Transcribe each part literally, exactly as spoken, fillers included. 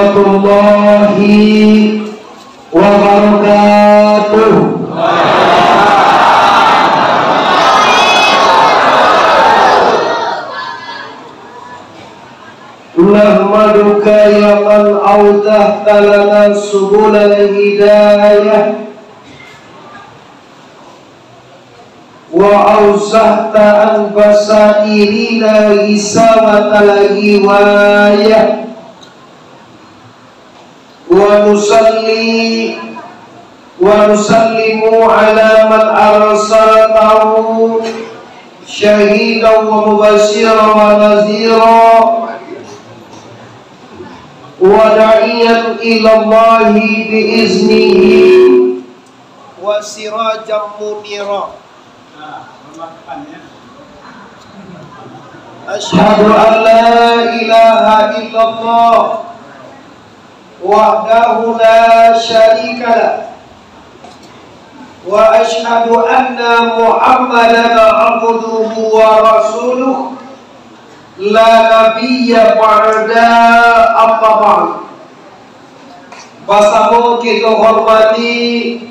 warahmatullahi wabarakatuh. Nahmaduka ya man awdahta lana subulal hidayah, wa awzahta an basairina ghisawatal ghiwayah. Wa nusalli wa nusallimu ala man arsaltahu syahidan wa mubasyiran wa nadhira, wa da'iyan ilallahi bi iznihi, wa sirajan munira. Asyhadu an la ilaha illallah wahdahu la syarika lah, wa asyhadu anna Muhammadan abduhu wa rasuluh, la nabiyya ba'da, amma ba'd. Basamo kito hormati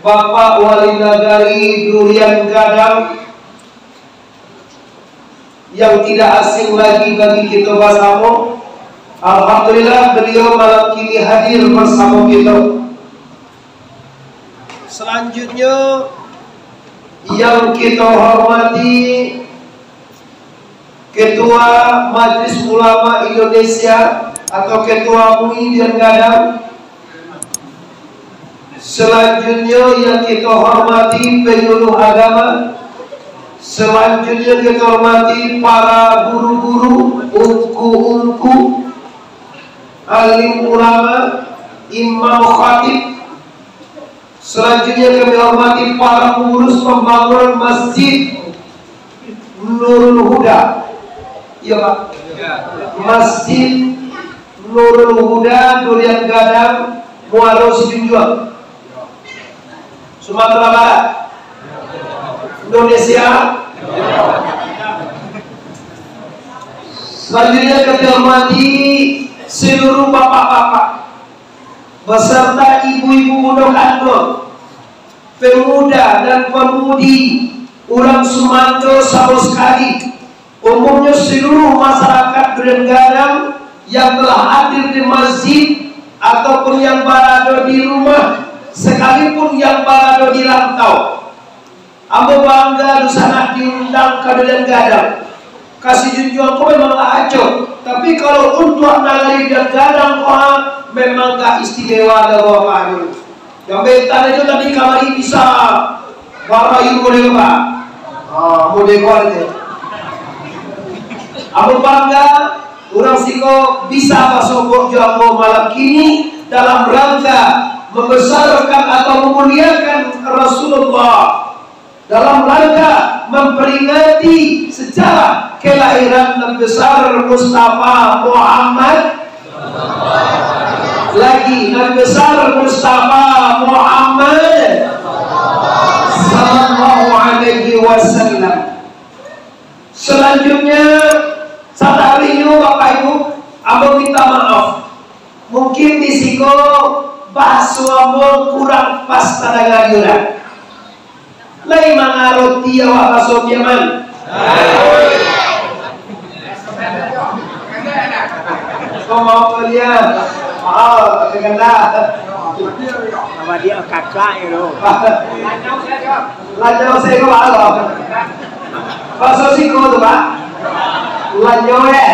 Bapak Wali Nagari Durian Gadang, yang tidak asing lagi bagi kito basamo. Alhamdulillah, beliau malam kini hadir bersama kita. Selanjutnya, yang kita hormati Ketua Majelis Ulama Indonesia atau Ketua MUI Durian Gadang. Selanjutnya, yang kita hormati penyuluh agama. Selanjutnya, kita hormati para guru-guru, ungku-ungku, alim ulama, imam khatib. Selanjutnya, kami hormati para pengurus pembangunan Masjid Nurul Huda. Iya, Pak. Masjid Nurul Huda, Durian Gadang, Muaro Sijunjuang, Sumatera Barat, Indonesia. Selanjutnya, kami hormati seluruh bapak-bapak beserta ibu-ibu muda kanduang, pemuda dan pemudi urang Sumando samo sakali. Umumnyo, seluruh masyarakat Durian Gadang yang telah hadir di masjid ataupun yang barado di rumah, sekalipun yang barado di rantau. Ambo bangga dunsanak diundang ka Durian Gadang. Ka Sijunjuang ko memang lah acok, tapi kalau untuak nagari Durian Gadang ko, ha, memang ka istimewa doh, Bapak Ibu. Jambetan ajo tadi kamari bisa barayu model, Pak. Ah, model ko ajo. Ambo bangga, urang siko bisa basobok jo ambo malam kini dalam rangka membesarkan atau memuliakan Rasulullah, dalam rangka memperingati sejarah kelahiran Nabi Besar Mustafa Muhammad, lagi Nabi Besar Mustafa Muhammad sallallahu alaihi wasallam. Selanjutnya, sataruihnyo, Bapak Ibu, ambo minta maaf. Mungkin di siko bahaso ambo kurang pas tadanga di urang. Lai mangaroti awak bahaso Piaman? Kau mau kuliah? Mahal, tapi kandak. Sama dia kakak itu. Lanjau siko, Pak. Bahaso siko tu, Pak. Lanjau, eh.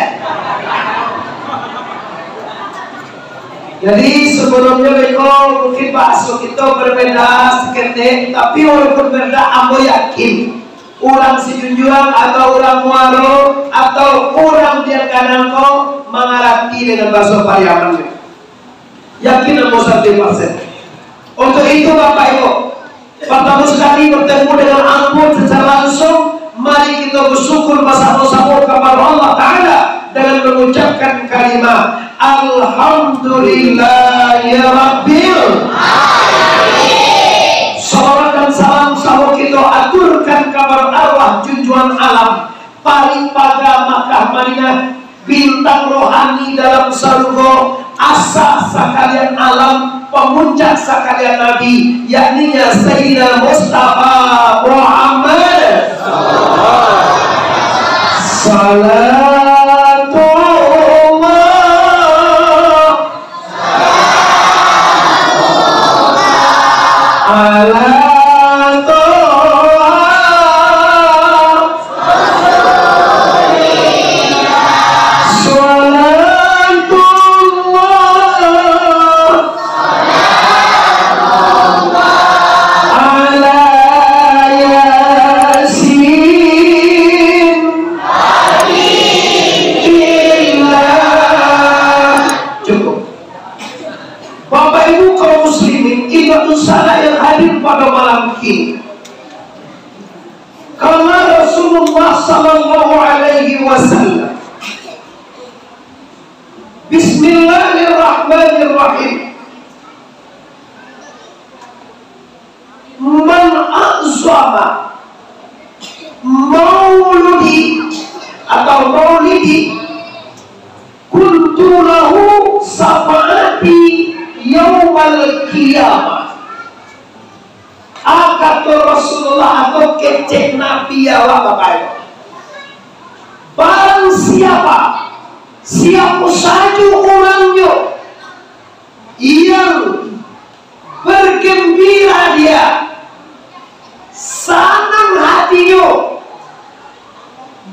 Jadi, sebelumnya beko mungkin bahaso kito berbeda saketek, tapi walaupun berbeda, ambo yakin urang Sijunjuang atau urang Muaro atau urang Durian Gadang ko mangarati dengan bahaso Pariaman. Yakin ambo saratus persen. Untuk itu, Bapak Ibu, pertama sekali bertemu dengan angku secara langsung, mari kita bersyukur bersama-sama kepada Allah Ta'ala dengan mengucapkan kalimat Alhamdulillahirabbil Alamin. Salawat dan salam sama kita aturkan kepada arwah junjungan alam, Paling Paga Makkah Madinah, bintang rohani dalam sarugo, asa sakalian alam, pamuncak sakalian nabi, yakninya Sayyidina Mustafa Muhammad. Salatullah ala Toha. Salatullah ala Yasin Habibullah. Cukup. Bapak Ibu kaum muslimin, indak usahlah yang hadir pada malam kini. Karena Rasulullah sallallahu alaihi wasallam, Bismillahirrahmanirrahim. Man a'zama mauludi atau maulidi kuntu lahu syafaati yaumal qiyamah. Ah, kato Rasulullah atau kecek Nabi awak, Bapak Ibu. Barang siapa, siapa saja orangnya yang bergembira dia, sanang hatinyo,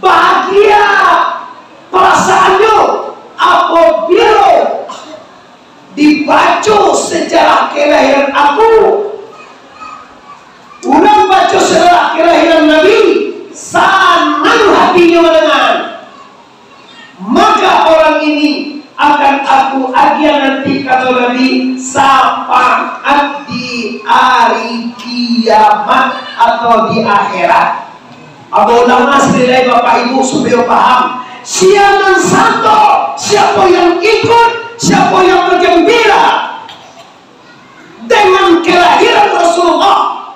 bahagia perasaannyo apabila dibaco sejarah kelahiran aku. Urang baco sejarah kelahiran Nabi, sanang hatinyo mandangan. Maka orang ini akan aku agiah nanti, kata Nabi, syafaat di hari kiamat atau di akhirat. Apo ulama sekali lai, Bapak Ibu, supayo paham. Sia nan santo, siapa yang ikut, siapa yang bergembira dengan kelahiran Rasulullah,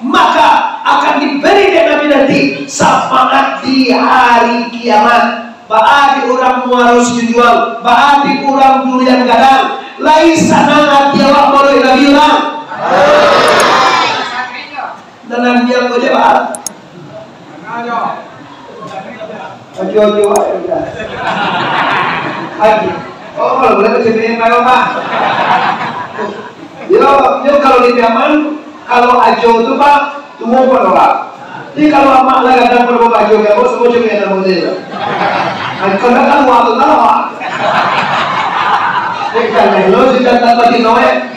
maka akan diberi dek Nabi nanti syafaat di hari kiamat. Baa di urang Muaro Sijunjuang, baa di urang Durian Gadang, lai sanang hati awak maulid Nabi urang? Nan diam ko je, Pak. Ajo-ajo wae udah. Ajo. Oh, kalau boleh, kecil ni, Pak. Yo, yo, kalau di Piaman, kalau ajo tu, Pak, tuo pun orang. Jadi, kalau amak lah kadang perlu ajo, kamu semua cuma yang nama dia. Kalau kan waktu lah, Pak. Ikan lo, ikan tanpa di Noe.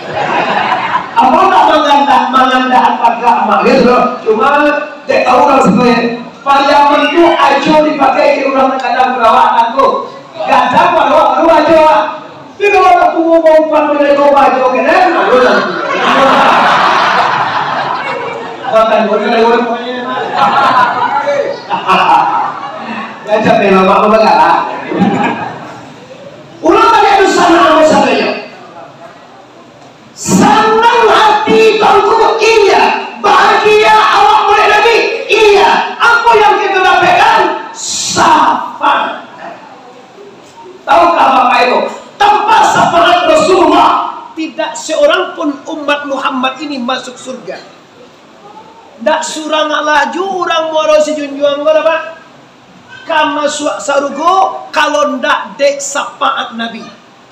Apa nak manganda-, mangandaan paga amak gitu loh. Cuma, dek tahu lah sebenarnya. Pariaman tu ajo dipakai di urang nan gadang perawatan tu. Gadang perawatan tu ajo, ah. Tapi kalau nak tunggu mau umpan boleh kau ajo, kan? Aduh, lah. Makan boleh, boleh, boleh. Macam ni lah, Mak, Mak, lah. Ulang balik tu sana, Mak, sana, ya. Sanang hati Tuanku, iya. Bahagia awak maulid Nabi, iya. Apa yang kita dapatkan? Syafaat. Tahukah Bapak Ibu, tanpa syafaat Rasulullah, tidak seorang pun umat Muhammad ini masuk surga. Ndak surang alah ju urang Muaro Sijunjuang ko, Pak, ka masuak sarugo, kalau ndak dek syafaat Nabi.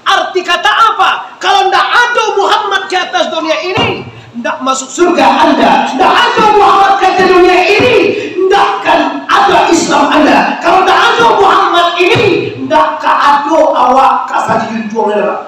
Arti kata apa? Kalau ndak ado Muhammad di atas dunia ini, ndak masuk surga Anda. Ndak ado Muhammad di atas dunia ini, ndak akan ada Islam Anda. Kalau ndak ado Muhammad ini, ndak ka ado awak ka sajunjuang Anda, Pak.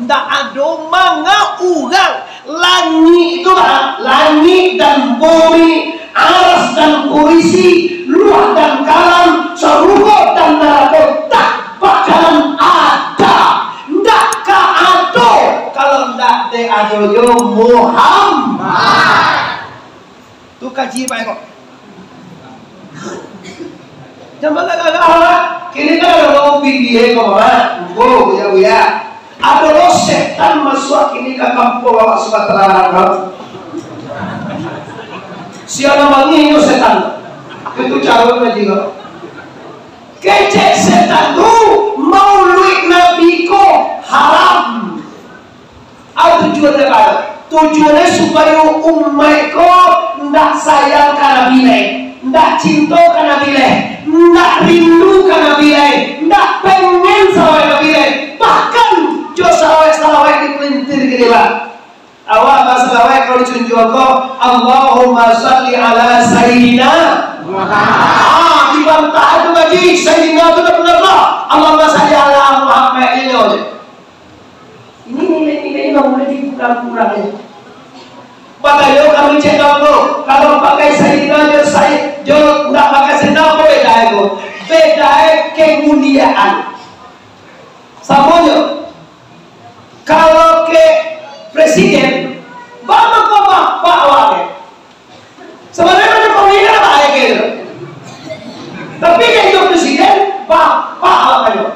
Ndak ado manga urang. Langik tu, Pak, langik dan bumi, aras dan kurisi, luah dan kalam, sarugo dan narako, tak bakalan ada. Ndak ka ado, kalau ndak dek ado jo Muhammad. Tu kaji, Pak, ko. Jangan gagah-gagah lah. Kini kan ado urang tinggi, eh, ko, Mak. Ambo, buya-buya. Ado lo setan masuak kini ka kampuang awak Sumatera, Mak. Sia nan mangiyo setan. Itu caro ngaji, Mak. Kecek setan tu, mauluik Nabi ko Haram. Apo tujuan daripada? Tujuannyo supayo umaik ko ndak sayang ka Nabi lai, ndak cinto ka Nabi lai, ndak rindu ka Nabi lai, ndak pengen salawat Nabi lai. Bahkan jo salawat-salawat dipelintir gini, Pak. Awak basalawat kalau dicunjuang ko, "Allahumma salli ala Sayyidina Muhammad." Ah, dibantah tu, Haji, Sayyidina tu dah benar lah. "Allahumma salli ala Muhammad," inyo je. Ini nilai-nilai yang boleh dikurang-kurangi. Makanya kami cek tahu tu, kalau pakai Sayyidina jo Sayyid, jo ndak pakai Sayyidina, apo beda itu? Beda kemuliaan. Samonyo, kalau ke presiden, baa mangko bapak awak ke? Sabananyo Jokowi kan baik gitu. Tapi dek itu presiden, bapak awak kanyo.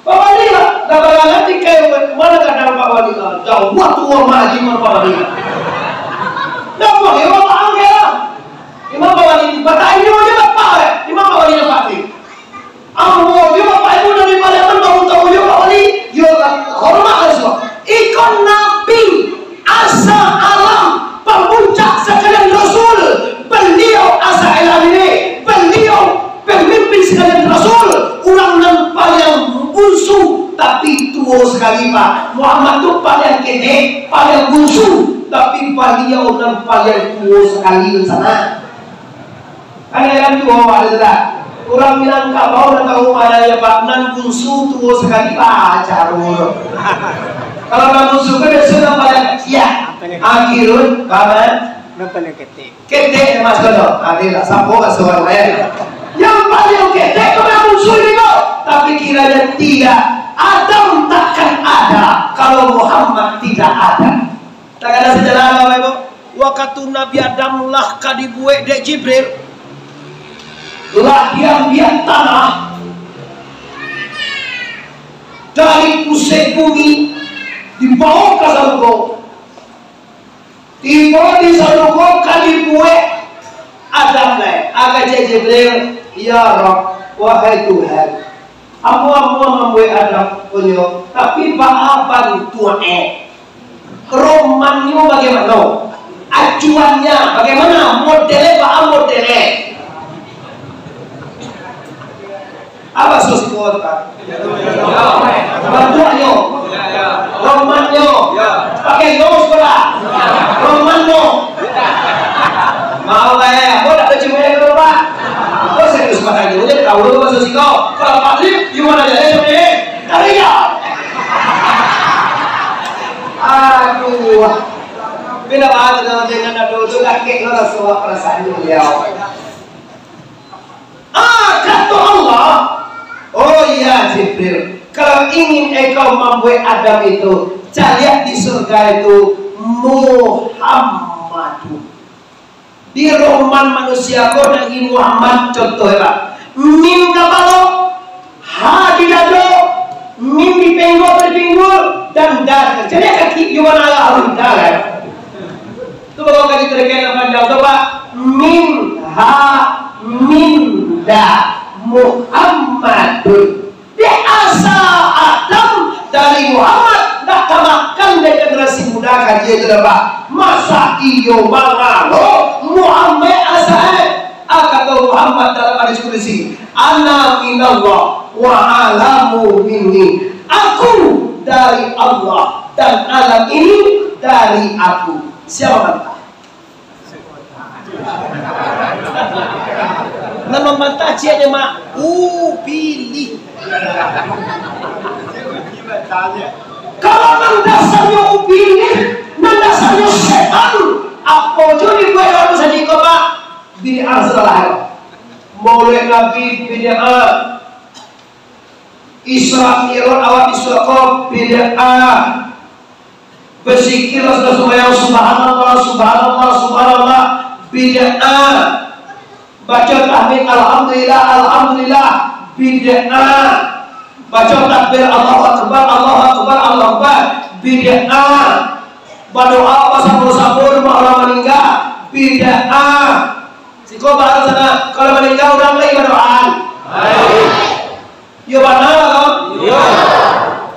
Pak Wali lah, dah barangan tikai, mana kadang Pak Wali lah. Jauah tu rumah Haji Imam Pak Wali. Dah buang, ya, Pak Angge lah. Imam Pak Wali, batanyo je bapak, eh. Imam Pak Wali dapat ni. Ambo jo Bapak Ibu dari Pariaman baru tahu jo Pak Wali, yo lah, hormat lah suah. Iko Nabi, asa alam, pamuncak sakalian Rasul, baliau asa alam ini, baliau pamimpin sakalian Rasul, urang nan paliang bunsu, tapi tuo sakali, Pak. Muhammad tu paliang ketek, paliang bunsu, tapi baliau nan paliang tuo sakali di sana. Kan heran tu awak tu dah. Urang Minangkabau dah tahu maknanyo, Pak. Nan bunsu tuo sakali, Pak, caro tu. Kalau nan bunsu kan biaso nan paling kecil. Akhirun, paman. Nan paling ketek. Ketek, Mas, tu. Adilah, sapo ka surang lain. Yang paling ketek tu nan bunsu ini, Pak. Tapi kiranya tidak. Adam takkan ada kalau Muhammad tidak ada. Takana sajarah, Bapak Ibu. Wakatu Nabi Adam lah ka dibuek dek Jibril, lah diambiak tanah dari pusek bumi, dibaok ka sarugo. Tibo di sarugo ka dibuek Adam lai. Kecek Jibril, "Ya Rabb, wahai Tuhan, ambo, ambo mambuek Adam punyo, tapi baa bantuak e? Romannyo bagaimana? Acuannyo bagaimana? Model e baa model e?" Apo sosiko tu, Pak? Bantuaknyo. Romannyo. Pakai nos ko lah. Romannyo. Mau bayar, kok tak terjemah dulu, Pak? Kok serius makan dulu, dia tahu dulu masuk siko. Kalau Pak Trip, gimana jadi sebenarnya? Tarian. Aduh. Beda banget dengan ado tu, kakek lo rasa perasaan beliau. Ah, kato Allah, "Oh iya, Jibril, kalau ingin engkau mambuek Adam itu, caliak di surga itu Muhammadun." Di roman manusia ko dari Muhammad, contoh ya, Pak. Mim kapalo, ha di dado, mim di penggo atau di pinggul, dan da. Caliak kaki, gimana lah, harus da, kan? Tu baru kaji terkait lapan jam tu, Pak. Min ha min da Muhammadun. Dek asa Adam dari Muhammad, ndak tamakan dek generasi muda kaji itu dah, Pak. Masa iyo mangalo Muhammad asa, eh? Ah, kato Muhammad dalam hadis kudusi, "Ana minallah wa alamu minni." Aku dari Allah dan alam ini dari aku. Siapa bantah? Nan mambantah ciek dek mak, upilih. Kalau nan dasarnyo upilih, nan dasarnyo setan, apo jo dibuek dalam sadiko, Pak? Bid'ah salah. Maulid Nabi bid'ah. Isra Mi'raj awak di surga bid'ah. Berzikir sesudah sembahyang, "Subhanallah, subhanallah, subhanallah," bid'ah. Baca tahmid, "Alhamdulillah, alhamdulillah," bid'ah. Baca takbir, "Allahu Akbar, Allahu Akbar, Allahu Akbar," bid'ah. Badoa basamo-samo rumah urang maningga, bid'ah. Siko bahas sana, kalau maningga urang lai badoa. Iyo bana, kan? Iyo.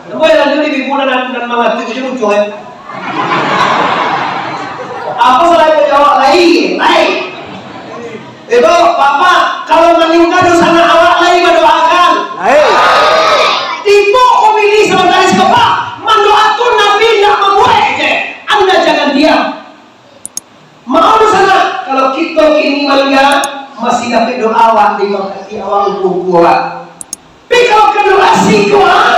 Namo nan lanjut Apo salah ko jawab, lai, lai. Ibu, bapak, kalau maningga dunsanak awak lai mandoakan? Lai. Tibo Khomeini sabanta lai saketek, mandoa tu Nabi indak mambuek je. Anda jangan diam. Mau dunsanak, kalau kito kini maningga, masih dapek doa awak, dibarakaik awak, umua-umua awak. Tapi kalau ka durasi ko, ah,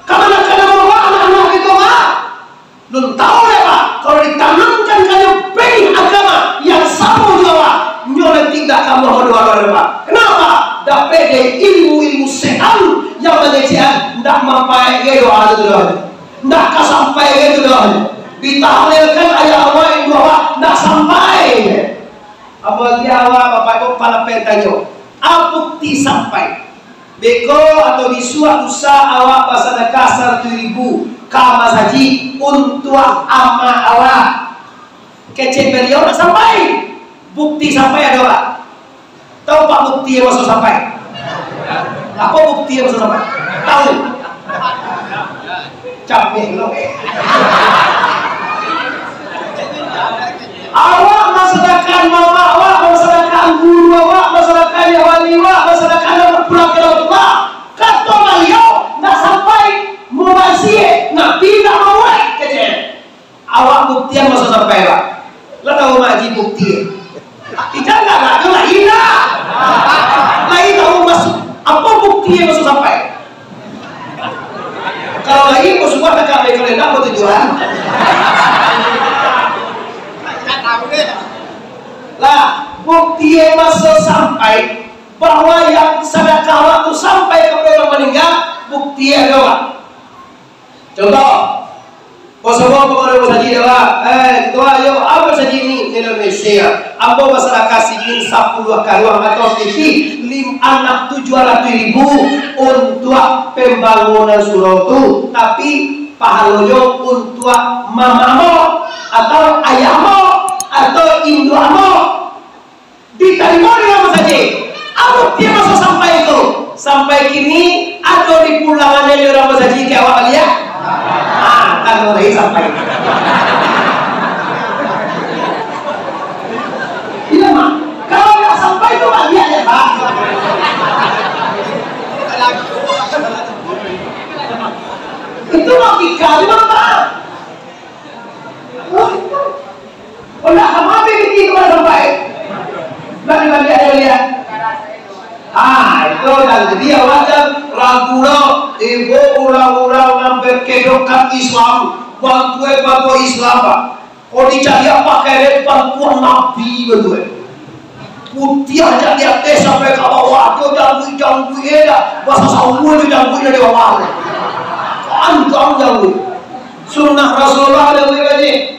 kamanakan awak, anak-anak kito, ah. Lun tahu dek, Pak, kalau ditanamkan kanyo benih agama yang samo jo awak, nyo nanti indak ka amuah badoa, Pak. Kenapa? Dapek dari ilmu-ilmu setan yang mangecekan, indak mampaek gai doa tu doh. Indak ka sampai gai tu doh. Ditahlilkan ayah awak, ibu awak, indak sampai. Apo lagi awak, Bapak Ibu, palapeh tanyo, a bukti sampai? Beko atau bisuak lusa awak basadakah saratuih ribu ka masajik untuak amak awak. Kecek baliau ndak sampai. Bukti sampai ado, Pak? Tahu, Pak, bukti yang maso sampai? Apo bukti yang maso sampai? Tahu? Capek lo. Awak masadakah mamak awak, masadakah guru awak, masadakah wali awak, masadakah nan bapulang ka Tuhan. Kato baliau, ndak sampai mubazia, Nabi ndak mambuek, kecek. Awak buktian maso sampai, Pak. Lah tahu ngaji bukti. Ijak ndak, ndak tahu lah, indak. Lah tahu maso, apo bukti yang maso sampai? Kalau lain, mau semua tak kami kalau nak mau tujuan. Lah, bukti yang maso sampai bahwa yang sadakah waktu sampai kepada orang meninggal, bukti yang ada, Pak. Contoh, Kosovo pangurus masajik dah, Pak. Eh, ketua, ayo, apo masajik ni? Indonesia. Ambo basadakah simin sapuluah karuang atau pitih lim-, anam tujuah ratuih ribu untuak pambangunan surau tu, tapi pahalonyo untuak mamak ambo, atau ayah ambo, atau induak ambo. Ditarimo dek urang masajik. Apo bukti maso sampai tu? Sampai kini, ado di pulangan dari urang masajik ka awak baliak? Ah, kan mulai sampai. Iya, Mak. Kalau ndak sampai tu baliak ya, Pak. Itu logika, memang, Pak. Wah, itu. Kok ndak sama api pitih tu sampai? Ndak dibaliak, dibaliak. Ah, itu dah. Jadi awak jan ragu lah. Ibo urang-urang nan bakedokan Islam, bantuan-bantuan Islam, Pak. Kok dicaliak pakai bantuan Nabi, bantuan. Putiah jak di ateh sampai ka bawah, jo jangguik-jangguik e dah. Basa sawo jo jangguik dari bawah. Panjang jangguik. Sunnah Rasulullah jangguik, Pak Haji.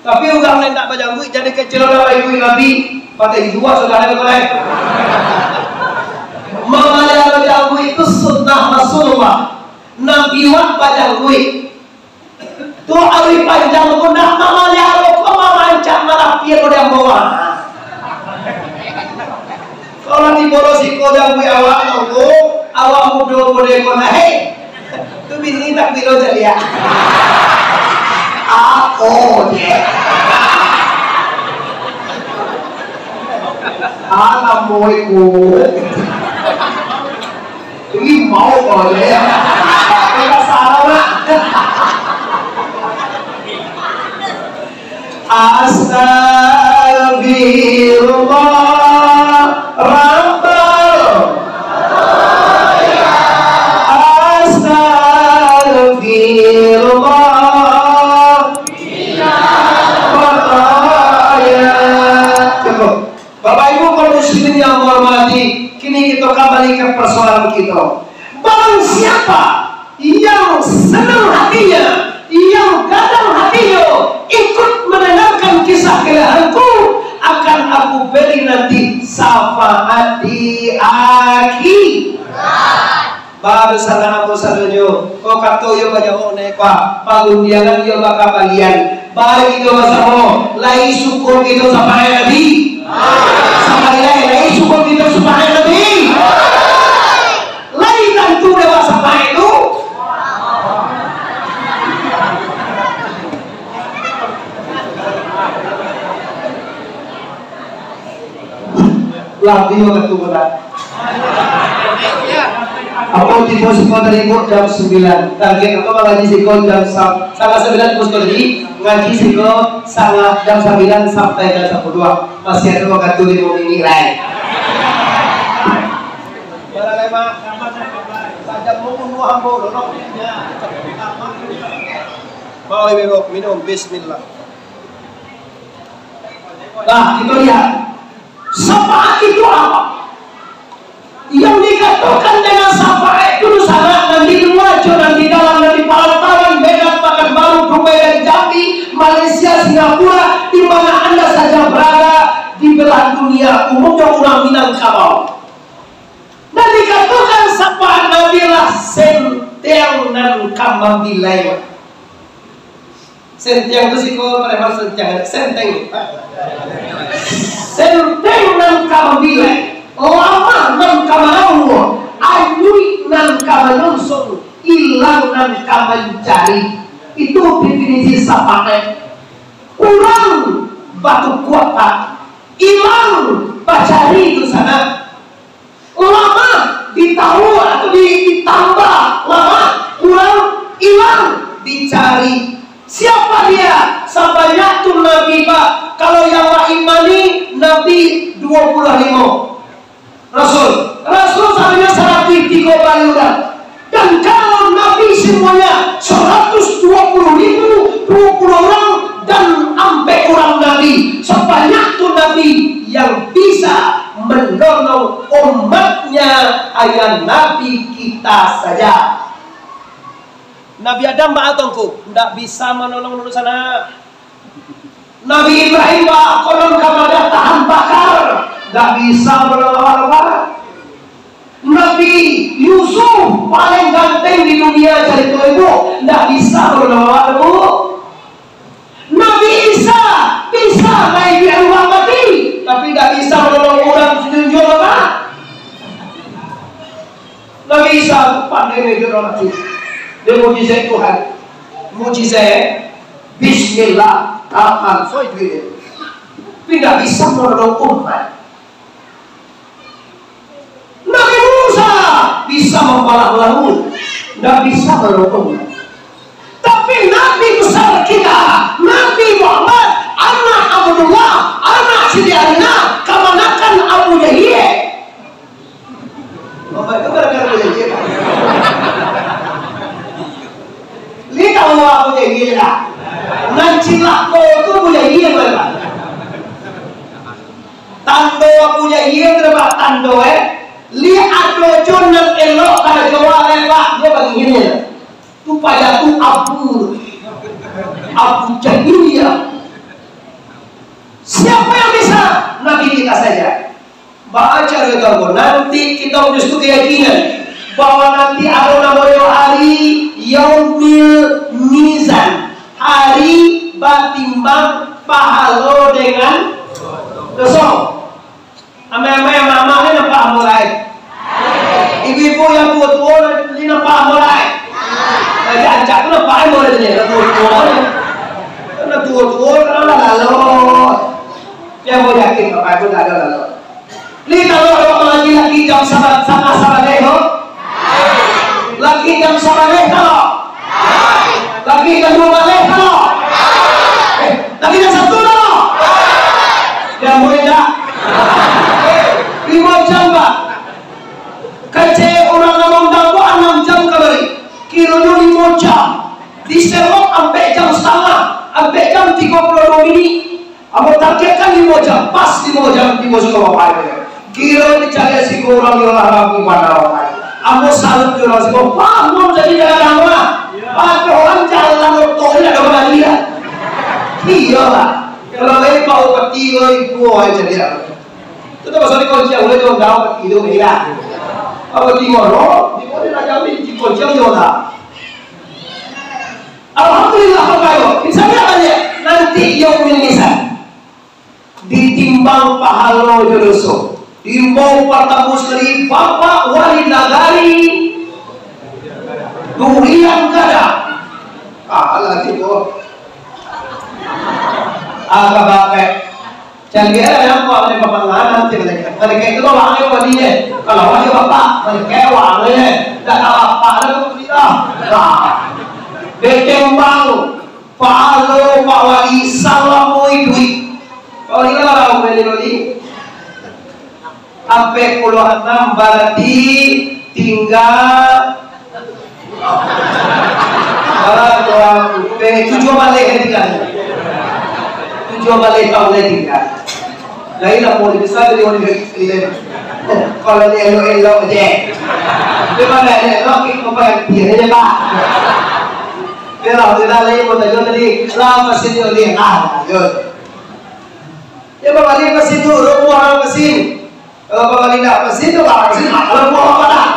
Tapi urang nan indak bajangguik, jadi kecil lah, Pak, ikuik Nabi. Patah iduak sudah ada mulai. Mamalihara jangguik itu sunnah Rasulullah. Nabi wak bajangguik. Tu ari panjang tu nak mamaliharo ko mamancak marapian model bawah. Kalau tibo lo siko jangguik awak tu, awak mudo model ko nah, hei. Tu bini tak bilo jadi ya. Ako je. Alam boy ko. Ini mau kalau dia ya. Kita salah lah. Astagfirullah, Rabbal. Astagfirullah, Rabbal. Cukup. Bapak Ibu kaum muslimin yang menghormati, kini kita kembali ke persoalan kita. Barang siapa yang senang hatinya, yang gadang hatinyo, ikut mendengarkan kisah kelehanku, akan aku beri nanti syafaat di akhirat. Baru salah ambo sadonyo. Kok kato iyo bajawab naik, Pak. Pangundiangan iyo bakabalian. Baru kito basamo, lai syukur kito syafaat Nabi. Sakali lai, lai syukur kito syafaat Nabi. Lai tantu dek syafaat tu. Lah, iyo, katu bola. Apo tibo siko tadi, Bu? Jam sambilan. Target apo mangaji siko jam sa-, satangah sambilan tibo siko tadi, ngaji siko satangah jam sambilan sampai jam sapuluah. Masih ado wakatu limo minik lai. Bawa, Ibu, minum. Bismillah. Nah, itu dia. Syafaat itu apa? Yang dikatakan dengan syafaat itu sanak, nan di lua jo nan di dalam, nan di parantauan Medan, Pakanbaru, Dumai, dan Jambi, Malaysia, Singapura, di mana anda saja berada di belahan dunia, umumnya urang Minangkabau. Nan dikatakan syafaat Nabi lah senteng nan ka mambilai. Senteng tu siko preman senteng, senteng. Senteng nan ka mambilai, lamah nan ka manaruah, anyuik nan ka manyongsong, ilang nan ka mancari. Itu definisi syafaat. Urang batukuak, Pak. Ilang bacari tu sanak. Lamah, ditawua atau di-, ditambah lamah, kurang, ilang, dicari. Siapa dia? Sabanyak tu Nabi, Pak. Kalau yang lain mani, Nabi dua puluh limo. Rasul. Rasul sabanyak saratuih tigo baleh urang. Dan kalau Nabi semuanya seratus dua puluh ribu, dua puluh orang, dan ampek orang Nabi, sebanyak tu Nabi yang bisa menolong umatnya, hanya Nabi kita saja. Nabi Adam baa tongko, ndak bisa manolong dulu sana. Nabi Ibrahim baa konon ka madah tahan bakar, ndak bisa manolong awak. Nabi Yusuf paling ganteng di dunia, carito ibu, ndak bisa manolong awak tu. Nabi Isa bisa naik di aluang mati, tapi ndak bisa manolong urang junjuang apa. Nabi Isa pandai mejo urang mati. Dia mukjizat Tuhan. Mukjizat. Bismillah, aman, so itu dia. Tapi ndak bisa manolong umat. Nabi Musa bisa mambalah lauik, ndak bisa manolong umat. Tapi Nabi besar kita, Nabi Muhammad, anak Abdullah, anak Siti Aminah, kamanakan Abu Jahil. Bapak itu gara-gara Abu Jahil. Li tahu Abu Jahil lah. Nan cilako tu Abu Jahil, Pak. Tando Abu Jahil tu, Pak, tando, eh. Li ado jo nan elok karajo awak, eh, Pak. Dia bagi ini. Tu payah tu Abu. Abu Jahil, ya. Siapa yang bisa? Nabi kita saja. Baca itu, nanti kita justru keyakinan bahwa nanti ado namonyo hari Yaumil Mizan, hari batimbang pahalo dengan doso. Amai-amai, amak-amak, ni nampak ambo lai? Ibu-ibu yang tuo-tuo ni nampak ambo lai? Rancak-rancak tu nampak ambo lai tadi, lah tuo-tuo ni. Lah tuo-tuo, lah lalok. Yang ambo yakin, Bapak Ibu, tak ada lalok. Ni kalau awak mangaji lagi jam saban-, satangah sabaleh, ho? Lagi jam sabaleh, tau? Lagi jam duo baleh, tau? Eh, lagi jam satu, tau? Jam duo indak? Limo jam, Pak. Kecek urang nan maundang ko anam jam kamari. Kironyo limo jam. Di Serok ampek jam satangah, ampek jam tigo puluah duo minik. Ambo targetkan limo jam, pas limo jam tibo siko Bapak Ibu. Kiro dicari siko urang yo lah rabu bana Bapak Ibu. Ambo salut jo urang siko, "Wah, ambo jadi dagang lah." Padohal jalan oto ni ado kambali lah. Iyo lah. Kalau lain Pak Bupati, oi, buah jadi lah. Tu termasuk di kunci yang boleh dong, Pak Bupati tu, ni lah. Pak Bupati Moro, di mana nak jamin di kunci yang dong lah. Alhamdulillah, Bapak Ibu. Insya Allah banyak. Nanti Yaumil Mizan. Ditimbang pahalo jo doso. Diimbau partamo sakali Bapak Wali Nagari Durian Gadang. Ah, lagi tu. Agak bapak. Caliak lah, nampak oleh pamangan nanti malaikat. Malaikat itu bawa angin wali, eh. Kalau wali bapak, malaikat bawa angin, eh. Dah tak bapak dah tu, tidak. Nah. Dikembang, pahalo Pak Wali salamo iduik. Pak Wali lah, Pak Wali, Pak Wali. Ampek puluah anam, barati tingga, ah, dua puluah, eh, tujuah baleh tingga. Tujuah baleh taun lai tingga. Lain lah, mau dibisa jadi orang kecil. Oh, kalau dia elok-elok je. Dia mana elok, kita bayar dia je, Pak. Ya, alhamdulillah, lain mau tanya tadi. Lah, masih dia, dia. Ah, yo. Ya, Pak Wali, masih tu, rumah masih. Kalau Pak Wali ndak masih tu, Pak Wali, kalau buah apa dah?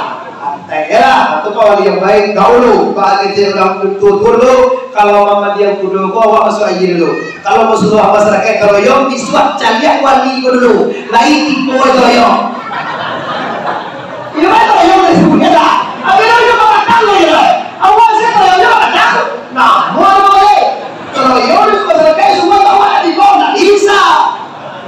Santai lah, tu Pak Wali yang baik. Dahulu, Pak Wali tu orang tua dulu, kalau Muhammadiyah kudo ko, awak masuk aja dulu. Kalau Rasulullah masyarakat, kalau yang bisuak caliak wali ko dulu, lain tipu aja yang. Ini baik kalau yang boleh sebut, ya tak? Habis tu, dia makan lo, ya tak? Awak saya kalau yang makan, nah, buat apa boleh? Kalau yang boleh masyarakat, semua tahu ada tipu, nggak bisa.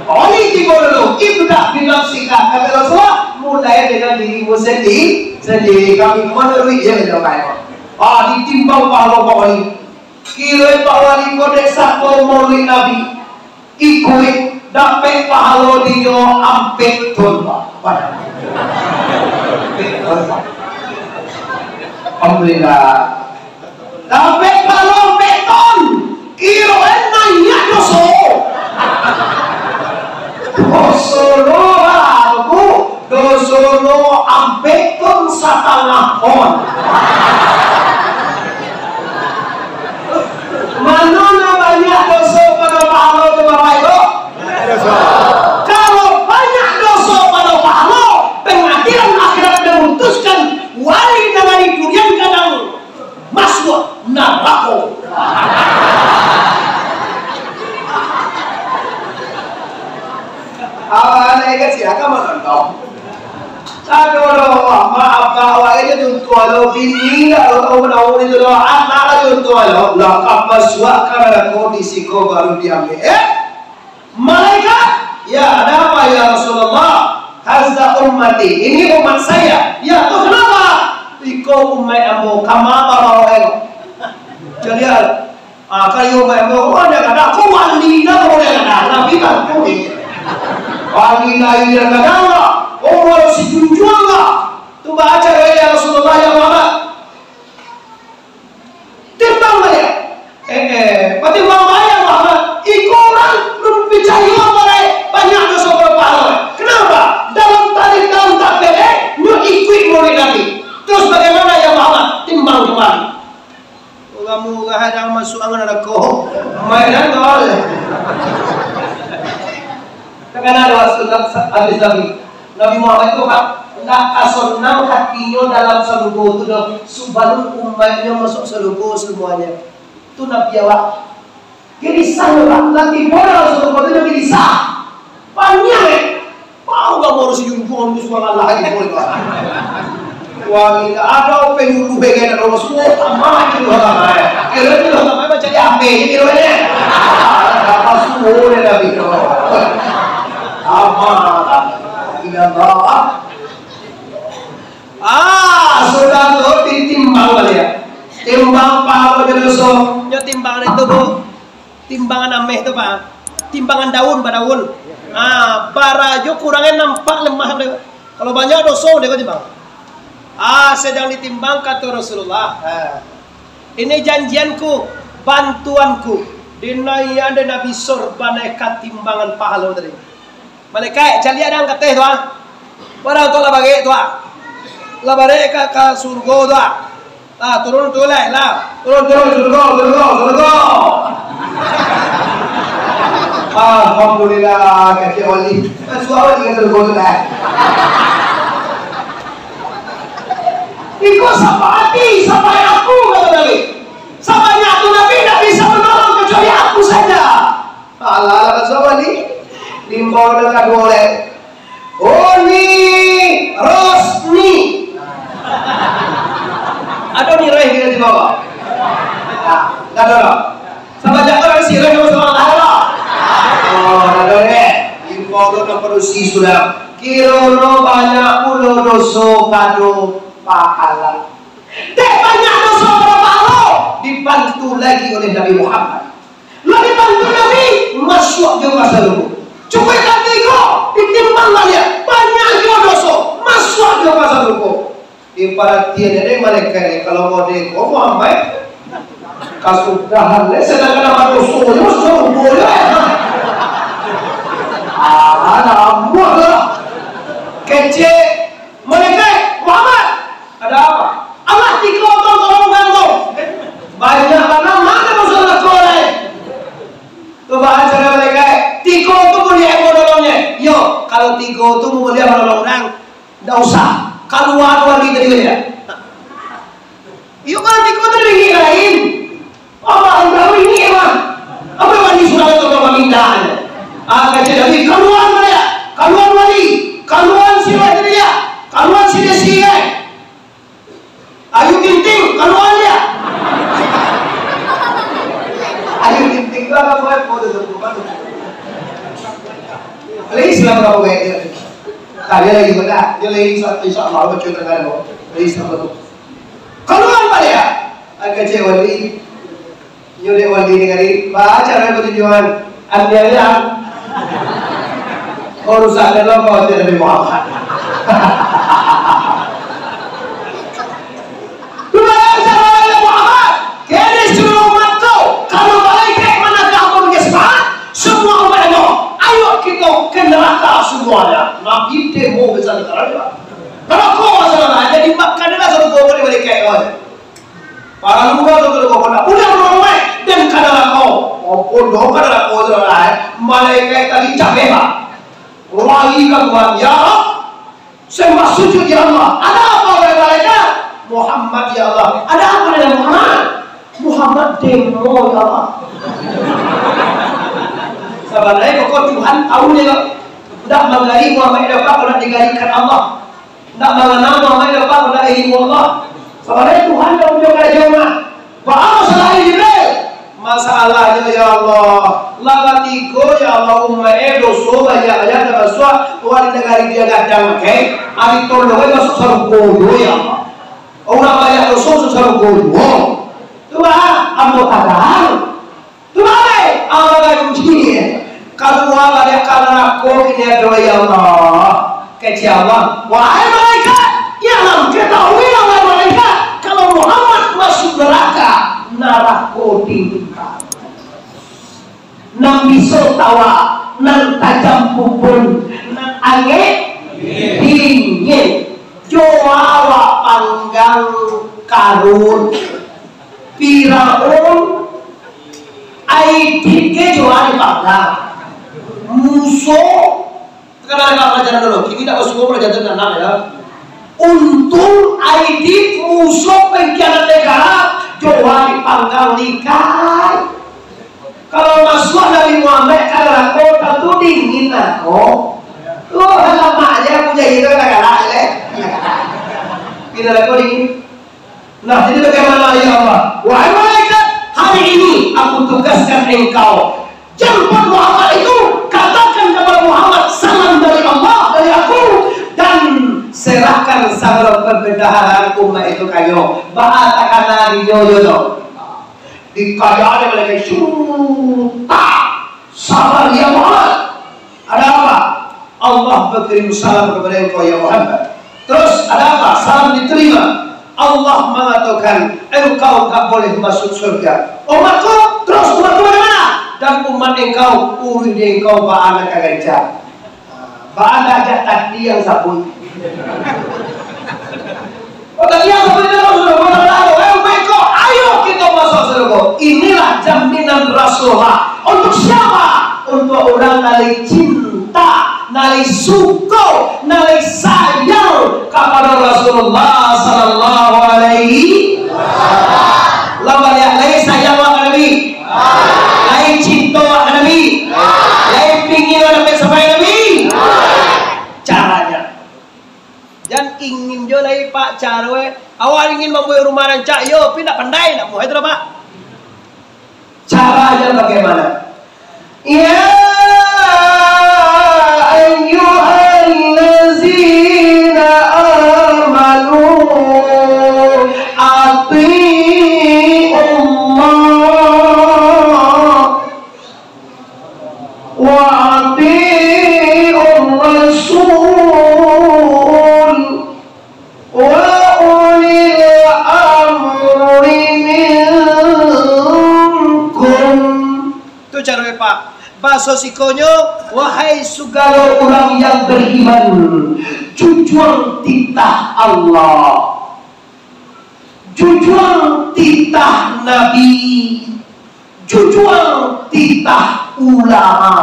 Oli tibo dulu, ibda' binafsika, kata Rasulullah, mulai dengan dirimu sendi-, sendiri. Kami manuruik je, jawaban. Ah, ditimbang pahalo Pak Wali. Kiro Pak Wali ko dek sako maulid Nabi. Ikuik, dapek pahalo dinyo ampek ton, Pak. Ampek ton, Pak. Alhamdulillah. Tapi kalau beton, kiro banyak doso. Doso lo aku, doso lo ampeton satangah on. Mano nan banyak doso pado pahalo tu, Bapak Ibu? Kalau banyak doso pado pahalo, pangadilan akhirat memutuskan wali nagari durian gadang masuak narako. Awak anak ikan siapa menonton? Aduh, aduh, maaf, maaf, awak ini tuntuan lo, bini ndak lo, tahu menahu itu lo, anak lah tuntuan lo, lah, apa suak ka narako di siko baru diambil, eh? Malaikat, "Ya, ada apa, ya Rasulullah?" "Haza ummati, ini umat saya." "Ya, tu kenapa?" "Iko umat ambo, kama babawa elok." Jadi, ah, kayo umat ambo, oh, dia kata, "Aku wali dah, oh, dia kata, Nabi kan, oh, iya. Wali lah, iya, kata Allah, oh, wali si junjuang lah." Tu baca, "Ya Rasulullah, ya Muhammad." Timbang baliak. Eh, eh, patimbang baliak, Muhammad. Iko urang nan picayo baliak banyak doso pado pahalo. Kenapa? Dalam tarik, dalam takbir, eh, nyo ikuik maulid Nabi. Terus bagaimana, ya Muhammad? Timbang kembali. Urang murah dah masuk angin narako. Mainan kau. Takana doa sunat sa-, habis Nabi. Nabi Muhammad tu, Pak, ndak ka sonang hatinyo dalam sarugo tu doh, subalun umaiknyo masuak sarugo samuanyo. Tu Nabi awak. Gelisah nyo, Pak. Lah tibo dalam sarugo tu, nyo gelisah. Paniang, eh. Mau gak mau si Yunus, Yunus, Allah, Allah, gitu, Pak. Wah, gila, ada penyuluh bagian dari Rasul, sama gitu, Pak. Kira itu, Pak, macam di A P, gitu, kan, ya? Apa suruh dia, Nabi, gitu. Sama, gila, Pak. Ah, sudah tu, ditimbang baliak. Timbang pahalo jo doso. Nyo timbang itu, Bu. Timbangan ameh tu, Pak. Timbangan daun, badaun. Ah, barajo kurangnya nampak lemah dia. Kalau banyak doso, dia kau timbang. Ah, sedang ditimbang, kata Rasulullah. Ah. Ini janjianku, bantuanku. Dinaian dek Nabi sorban ka timbangan pahalo tadi. Malaikat, caliak dang ka ateh tu, ah. Barang tu lah barek tu, ah. Lah barek ka, ka surgo tu, ah. Lah, turun tu, lah, lah. Turun, turun, surgo, surgo, surgo. Alhamdulillah, kaki oli. Masuk awak dengan surgo tu, lah. Iko sapaati, sabanyak aku, kata Nabi. Sabanyak tu Nabi ndak bisa manolong kecuali aku saja. Alah, alah, Rasul ni. Limbau nan kaduo lai. Uni Rosni. Ado Ni Roy di bawah? Nah, ndak ado lah. Sama aja orang si Roy sama-sama lah, ado lah. Oh, ndak ado ni. Kalau nak padusi sudah, kiro no banyak pulo doso kado pahala. Dek banyak doso kado pahala, dibantu lagi oleh Nabi Muhammad. Lah dibantu Nabi, masuak jo ka sarugo. Cukuik katigo, ditimbang baliak, banyak juo doso, masuak jo ka sarugo. Diparatian dek malaikat ni, kalau model ko Muhammad, kasudahan deh, sadangkan namo doso nyo sarugo nyo. Ah, namuah lah. Kecek malaikat, Muhammad, ada apa? Allah tiko tu tolong bantu. Banyak bana, mano doso ko lai? Coba aja malaikat, tiko tu buliah ko nolongnyo. Yo, kalau tiko tu buliah nolong urang, Ndak usah, kaluan wali tadi ya. Iyo, kalau tiko tu dari lain. Apa yang tahu ini emang? Apa wali sudah tu kalau minta? Ah, kata Nabi, kaluan dia, kaluan wali, kaluan sila dia, kaluan sila sila. Ayu Ting Ting, kaluan dia. Ayu Ting Ting tu apa buat? Oh, dia tu, bukan tu. Lagi Islam berapa banyak dia? Tak, dia lagi benar. Dia lagi insya, insya Allah, baca tengah tu. Lagi Islam tu. Kaluan baliak. Agak cewek wali. Nyo dek wali ni kali, baca lah pertunjukan. Ambil lah. Kau rusak dan lo kau tidak lebih Muhammad. Lumayan sama Nabi Muhammad. Kini seluruh umat tu, kalau malaikat mana kamu kesempatan, semua umat itu, ayo kita ke neraka semuanya. Nabi demo besar-besaran. Kalau kau masalah, jadi makan adalah satu kau boleh malaikat kau. Paralu urang tu, tu, tu, tu, buliah urang rumah, dan ka narako. Ampun doh, ka narako tu lah, eh. Malaikat tadi capek, Pak. Lari ka Tuhan, "Ya Rab, sembah sujud, ya Allah." "Ada apa, wahai malaikat?" "Muhammad, ya Allah." "Ada apa dengan Muhammad?" "Muhammad demo, ya Allah." Sabananyo, pokok Tuhan tahu dia, Pak. Ndak manggali Muhammad, ndak, Pak, ndak digalikan Allah. Ndak mangana Muhammad dapat pado ilmu Allah. Sabananyo Tuhan ndak punyo karajo mah. Baa masalah Jibril? Masalahnyo, ya Allah, lah katigo, ya Allah, umaik e doso banyak-banyak, tabasuak, urang di nagari dia gadang, oke? Ari tolong e masuak sarugo juo, ya Allah. Urang banyak doso masuak sarugo juo. Tu baa, ambo tadang. Tu baa, Allah ganji. Kalua baliak ka narako kini ado, ya Allah. Kecek Allah, "Wahai malaikat, ya Allah, ketahuilah, wahai malaikat, kalau Muhammad masuk neraka, narako dingin. Nan biso tawa, nan tajam pupun, nan angek dingin. Jo awak panggang Karun, Firaun, Aidit ke jo dipanggang. Muso, kan ado pelajaran dulu. Kini ndak basuo pelajaran tu nan anam, ya. Untung Aidit, muso pengkhianat negara, jo dipanggang likai. Kalau masuak Nabi Muhammad ka narako, tantu dingin narako. Tu alamak je, Abu Jahil tu galak-galak je. Di narako dingin. Nah, jadi bagaimana, ya Allah? Wahai malaikat, hari ini aku tugaskan engkau. Jemput Muhammad itu, katakan kepada Muhammad, "Salam dari Allah, dari aku, dan serahkan segala perbendaharaan umat itu ka nyo." Baa takana di nyo, yo tu. Dikajak dek malaikat, sutak. Sabar, ya Muhammad. Ada apa? Allah berkirim salam kepada engkau, ya Muhammad. Terus, ada apa? Salam diterima. Allah mengatakan, engkau tak boleh masuk surga. Oh, maka, terus umat tu bagaimana? Dan umat engkau, uruih di engkau, baanak ka ganjang. Baa ajak tadi yang sabun. Oh, tadi yang sabun itu kan sudah benar-benar, eh, beko, ayo kita masuk surga. Inilah jaminan Rasulullah. Untuk siapa? Untuk orang nan lai cinta, nan lai suko, nan lai sayang kepada Rasulullah sallallahu alaihi wasallam. Lah baliak, lai sayang ka Nabi. Lai cinto ka Nabi? Lai pingin dapek sapai Nabi? Caranya. Jan ingin jo lai, Pak, caro e. Awak ingin mambuek rumah rancak, yo, tapi ndak pandai, ndak muah itu doh, Pak. Caranya bagaimana? Ya, Rasul wa ulil amri minkum. Tu caro, Pak. Baso sikonyo, wahai sagalo urang yang bariman, jujuang titah Allah, jujuang titah Nabi, jujuang titah ulama,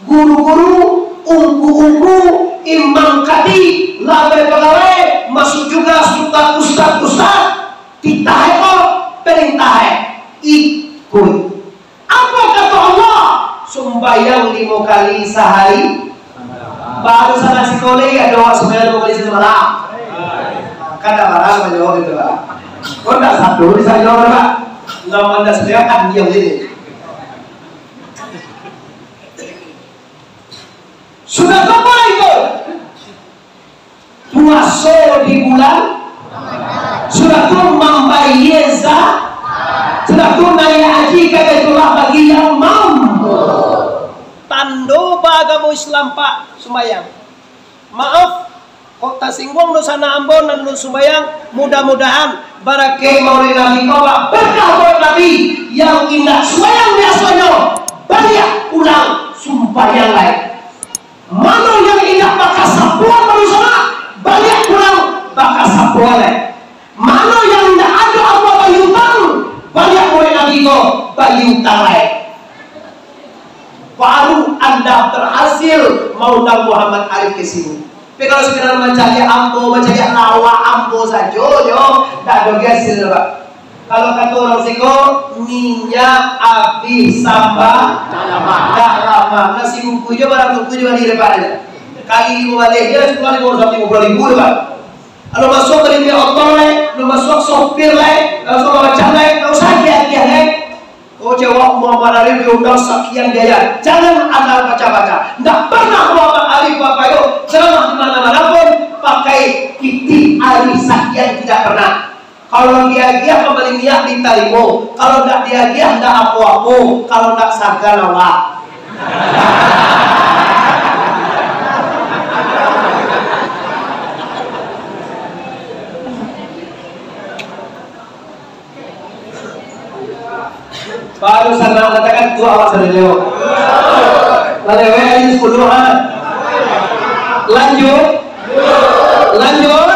guru-guru, ungku-ungku, imam kadi, labai pagawai, masuak juga suka ustad-ustad, titah ko, parintah, ikuik. Apo kato Allah? Sumbayang limo kali sahari. Baru salah sikoli, ado awak sumbayang limo kali sahari malam. Kan dak barang banyak gitu lah. Kok dak satu bisa jawab, Pak? Nama anda sumbayang kan diam sini. Sudah sampai itu. Puaso di bulan, sudah tu mambayia za-, sudah tu naiak haji ka Baitullah bagi yang mampu. Tando baagamo Islam, Pak, sumbayang. Maaf, kok tasingguang dunsanak ambo nan alun sumbayang, mudah-mudahan barakaik Maulid Nabi ko, Pak, berkah buat Nabi, yang indak sumbayang biasonyo, baliak pulang sumbayang lai. Mano yang indak bakasabuan manusia, baliak pulang bakasabuan lai. Mano yang indak ado apo bagi utang, baliak mulai lagi ko bagi utang lai. Baru anda berhasil maundang Muhammad Arif ke sini. Tapi kalau sekedar mancaliak ambo, mancaliak lawak ambo sajo, yo, ndak ado hasil, Pak. Kalau kato urang siko, minyak abih samba, dak lamak. Nasi bungkuih jo, barang bungkuih jo, bali depan aja. Kali limo baleh je, sepuluh limo ratus limo puluh ribu tu, Pak. Kalau masuak dari pihak otor lai, kalau masuak sopir lai, kalau masuak macam lai, ndak usah agiah-agiah lai. Oh, cewek Muhammad Arif diundang sakian biaya. Jangan anda baca-baca. Ndak pernah Muhammad Arif, Bapak Ibu, ceramah di mana-mana pun pakai pitih ari sakian, tidak pernah. Kalau diagiah pambali minyak ditarimo, kalau ndak diagiah ndak apo-apo, kalau ndak sagan awak. Baru sanak katakan tu awak sadojo. Lalewek aja sepuluh, ha. Lanjut. Lanjut.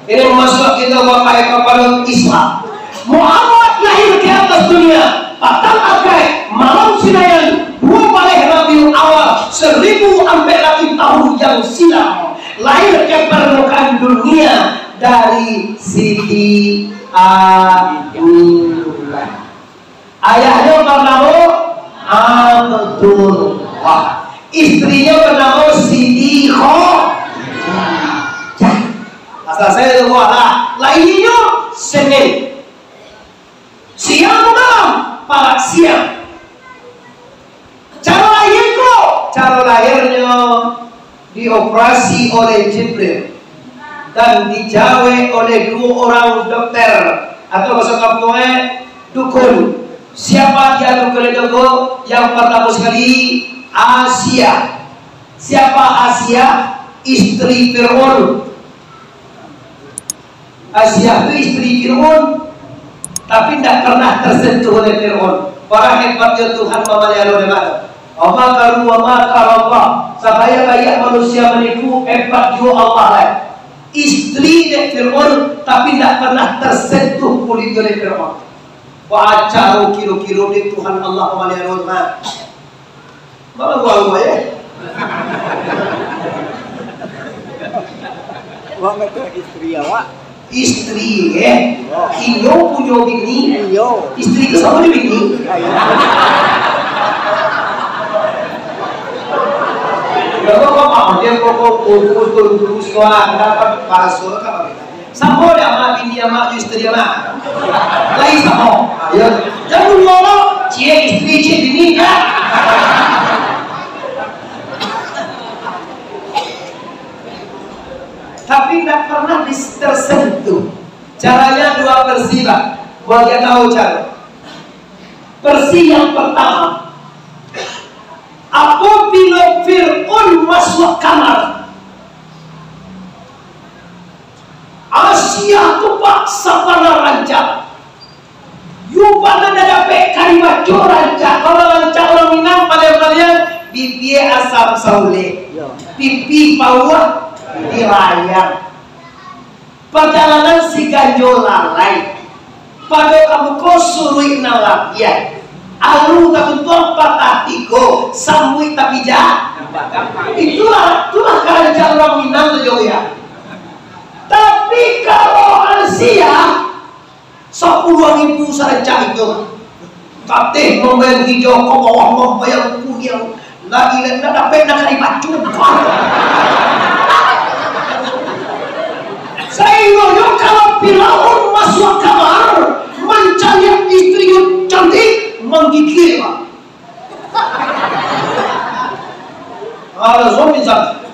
Ini masuak kita, Bapak, kepada Islam. Muhammad lahir ke atas dunia, patang Agayik, malam Sinayan, duo baleh Rabiul Awal, seribu ampek ratus tahun yang silam, lahir ke permukaan dunia dari Siti Aminah. Ayahnyo banamo Abdullah. Istrinyo banamo Siti Khadijah. Asal saya tu buah lah. Lahianyo Senin. Siang malam, parak siang. Caro lahir ko, caro lahirnyo dioperasi oleh Jibril dan dijawek oleh duo urang dokter, atau bahaso kampuang e, dukun. Siapa dia dukun itu ko? Yang pertama sekali, Asia. Siapa Asia? Istri Fir'aun. Asia tu istri Fir'aun, tapi ndak pernah tersentuh oleh Fir'aun. Barang hebatnyo Tuhan mamaliharo dek bana. Wa makaru wa makarallah. Sabaiak-baiak manusia manipu, hebat juo Allah lai. Istri dek Fir'aun, tapi ndak pernah tersentuh kulitnyo dek Fir'aun. Baa caro kiro-kiro dek Tuhan Allah mamaliharo tu, ha? Malah buang-buang, ya? Wak, betul istri awak? Istri, ya? Iyo. Inyo punyo bini. Iyo. Istri tu samo jo bini. Ayo. Ya, kok, kok, kok, dia kok, kok, kok, kok, kok, kok, kok, kok, kok, kok, kok, kok, kok, kok, kok, Samo dek amak bini amak jo istri amak. Lai samo. Yo. Jan dulu lo, ciek istri, ciek bini, kan? Tapi ndak pernah dis-, tersentuh. Caranya dua versi, Pak. Buat dia tahu cara. Versi yang pertama, Siah tu, Pak, sabana rancak. Yu, Pak, nan dah dapek kari baco rancak. Kalau rancak urang Minang, paliang-paliang bibia asam saulek, pipi pauah dilayang. Pajalanan siganjo lalai, pado ka muko suruik nan labiah, alu tatutuang patah tigo, sambuik tapijak. Itulah, itulah karajo urang Minang tu, Jo, ya. Tapi kalau urang Siah, sapuluah ribu sarancak itu. Kateh mambayang hijau, ka bawah mambayang kuniang. Lagi indak dapek nak kari bacun. Sainggonyo kalau Firaun masuak kamar, mancaliak istrinyo cantik, manggigia, Pak. Alah, suami satu.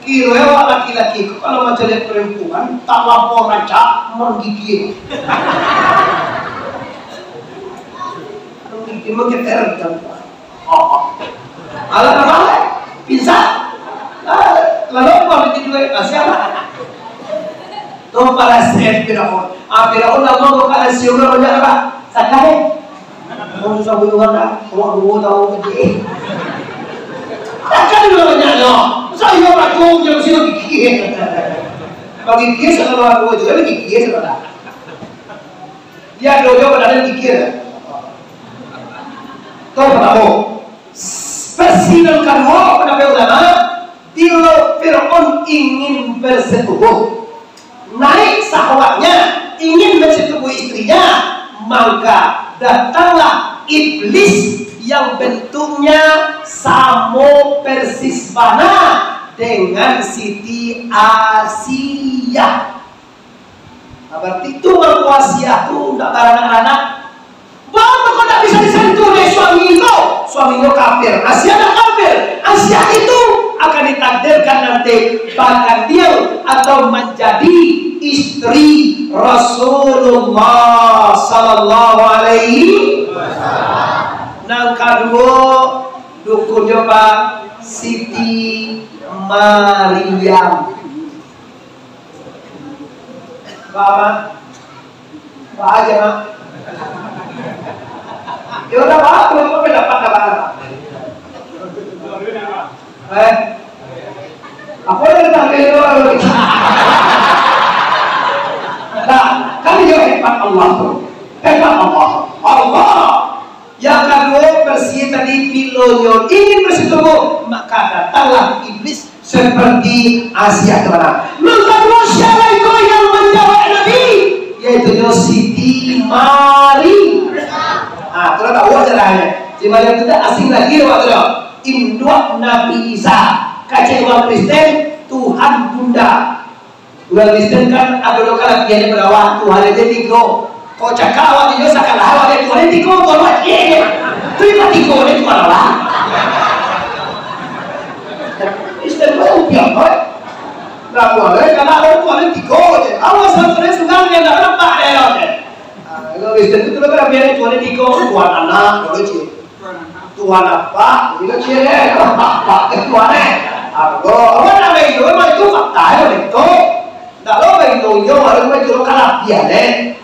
Kiro awak laki-laki ko kalau mancaliak perempuan, talampau rancak, manggigia. Manggigia, manggeter, kan. Oh. Alah, alah, pingsan. Ah, lalu apa begitu, eh? Kasihan lah. Tu parasaian Firaun. Ah, Firaun lamo bukan nasi urang banyak, Pak. Sakai. Oh, susah bunyi urang dah. Awak dua tahun kerja. Sakai urang banyak, yo. Saya beracun, dia mesti berpikir. Bagi dia salah dua juga, bagi dia salah. Dia dua-dua pada berpikir. Tu pertama. Versi nan kaduo, pandapek ulama, bilo Firaun ingin bersetubuh, naik syahwatnya, ingin bersetubuh istrinya, maka datanglah iblis yang bentuknya samo persis bana dengan Siti Asiah. Nah, berarti tu mangko Asiah tu ndak baranak-ranak. Baa mangko ndak bisa disentuh dek suami ko? Suami ko kafir. Asiah ndak kafir. Asiah itu akan ditakdirkan nanti bagantian atau manjadi istri Rasulullah sallallahu alaihi wasallam. Nan kaduo, dukunnyo, Pak, Siti Maryam. Paham, Mak? Paham aja, Mak? Ya udah, Pak, kalau kau pendapat, nggak apa-apa. Eh? Apa yang kita ambil itu, orang lupa? Nah, kan dia hebat Allah tuh. Hebat Allah. Allah. Yang kaduo, versi tadi, bilo nyo ingin bersetubuh, maka datanglah iblis seperti Asiah tu, nah. Nan kaduo, siapa itu yang menjawab Nabi? Yaitu nyo Siti Mari. Ah, kalau tahu aja lah, ya. Si Maryam tu tak asing lagi waktu tu. Induak Nabi Isa. Kecek urang Kristen, Tuhan Bunda. Urang Kristen kan ado lo kalabiahan barawa, Tuhan aja tigo. Kok cakak awak tigo, sakali awak Tuhan tigo, Tuhan aja. Tu yang tigo ni Tuhan Allah. Kristen tu upiak, oi. Lah, Tuhan, eh, kalau ada Tuhan tigo je. Allah satu dia surang, dia tak nampak dia, oke. Ah, kalau Kristen tu, tu kalabiahan Tuhan tigo, Tuhan Anak, Tuhan Anak. Tuhan Apak, gitu, cie, eh. Apak, Apak, ke Tuhan, eh. Apo, awak nak main tu, memang itu fakta, eh, memang itu. Ndak lo main tu, yo, awak main tu, lo kalabiahan, eh.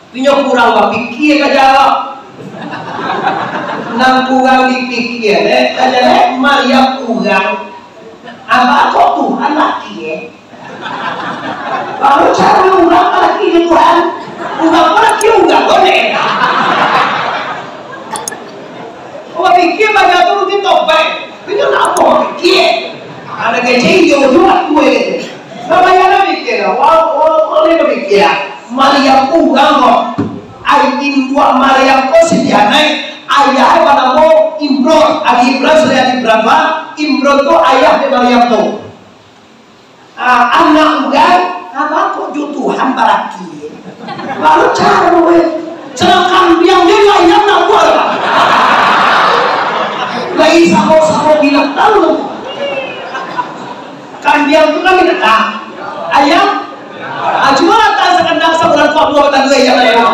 Inyo kurang bapikia ka jawab. Nan kurang dipikia, eh, ka jawab, eh, Maryam kurang. Apak kok Tuhan laki, eh? Baru caro urang laki di Tuhan. Urang laki urang boleh. Urang pikir banyak tu mungkin tobat. Kena nak apa pikir? Ada gaji yo juga kue. Sama yang nak pikir. Wah, wah, wah, dia berpikir. Maryam urang kok. Ai induak Maryam ko Siti Anai. Ayah banamo Imron. Adi Imron, Sri Adi Imron, Imron tu ayah di Maryam tu. Ah, anak urang, anak kok jo Tuhan baraki. Baru caro, eh. Sedangkan kambiang dia lain nak buat. Lain samo-samo binatang tu. Kambiang tu kan binatang. Ayam? Ah, cuma datang sakandang sabulan kok buah batang dua ayam ayam.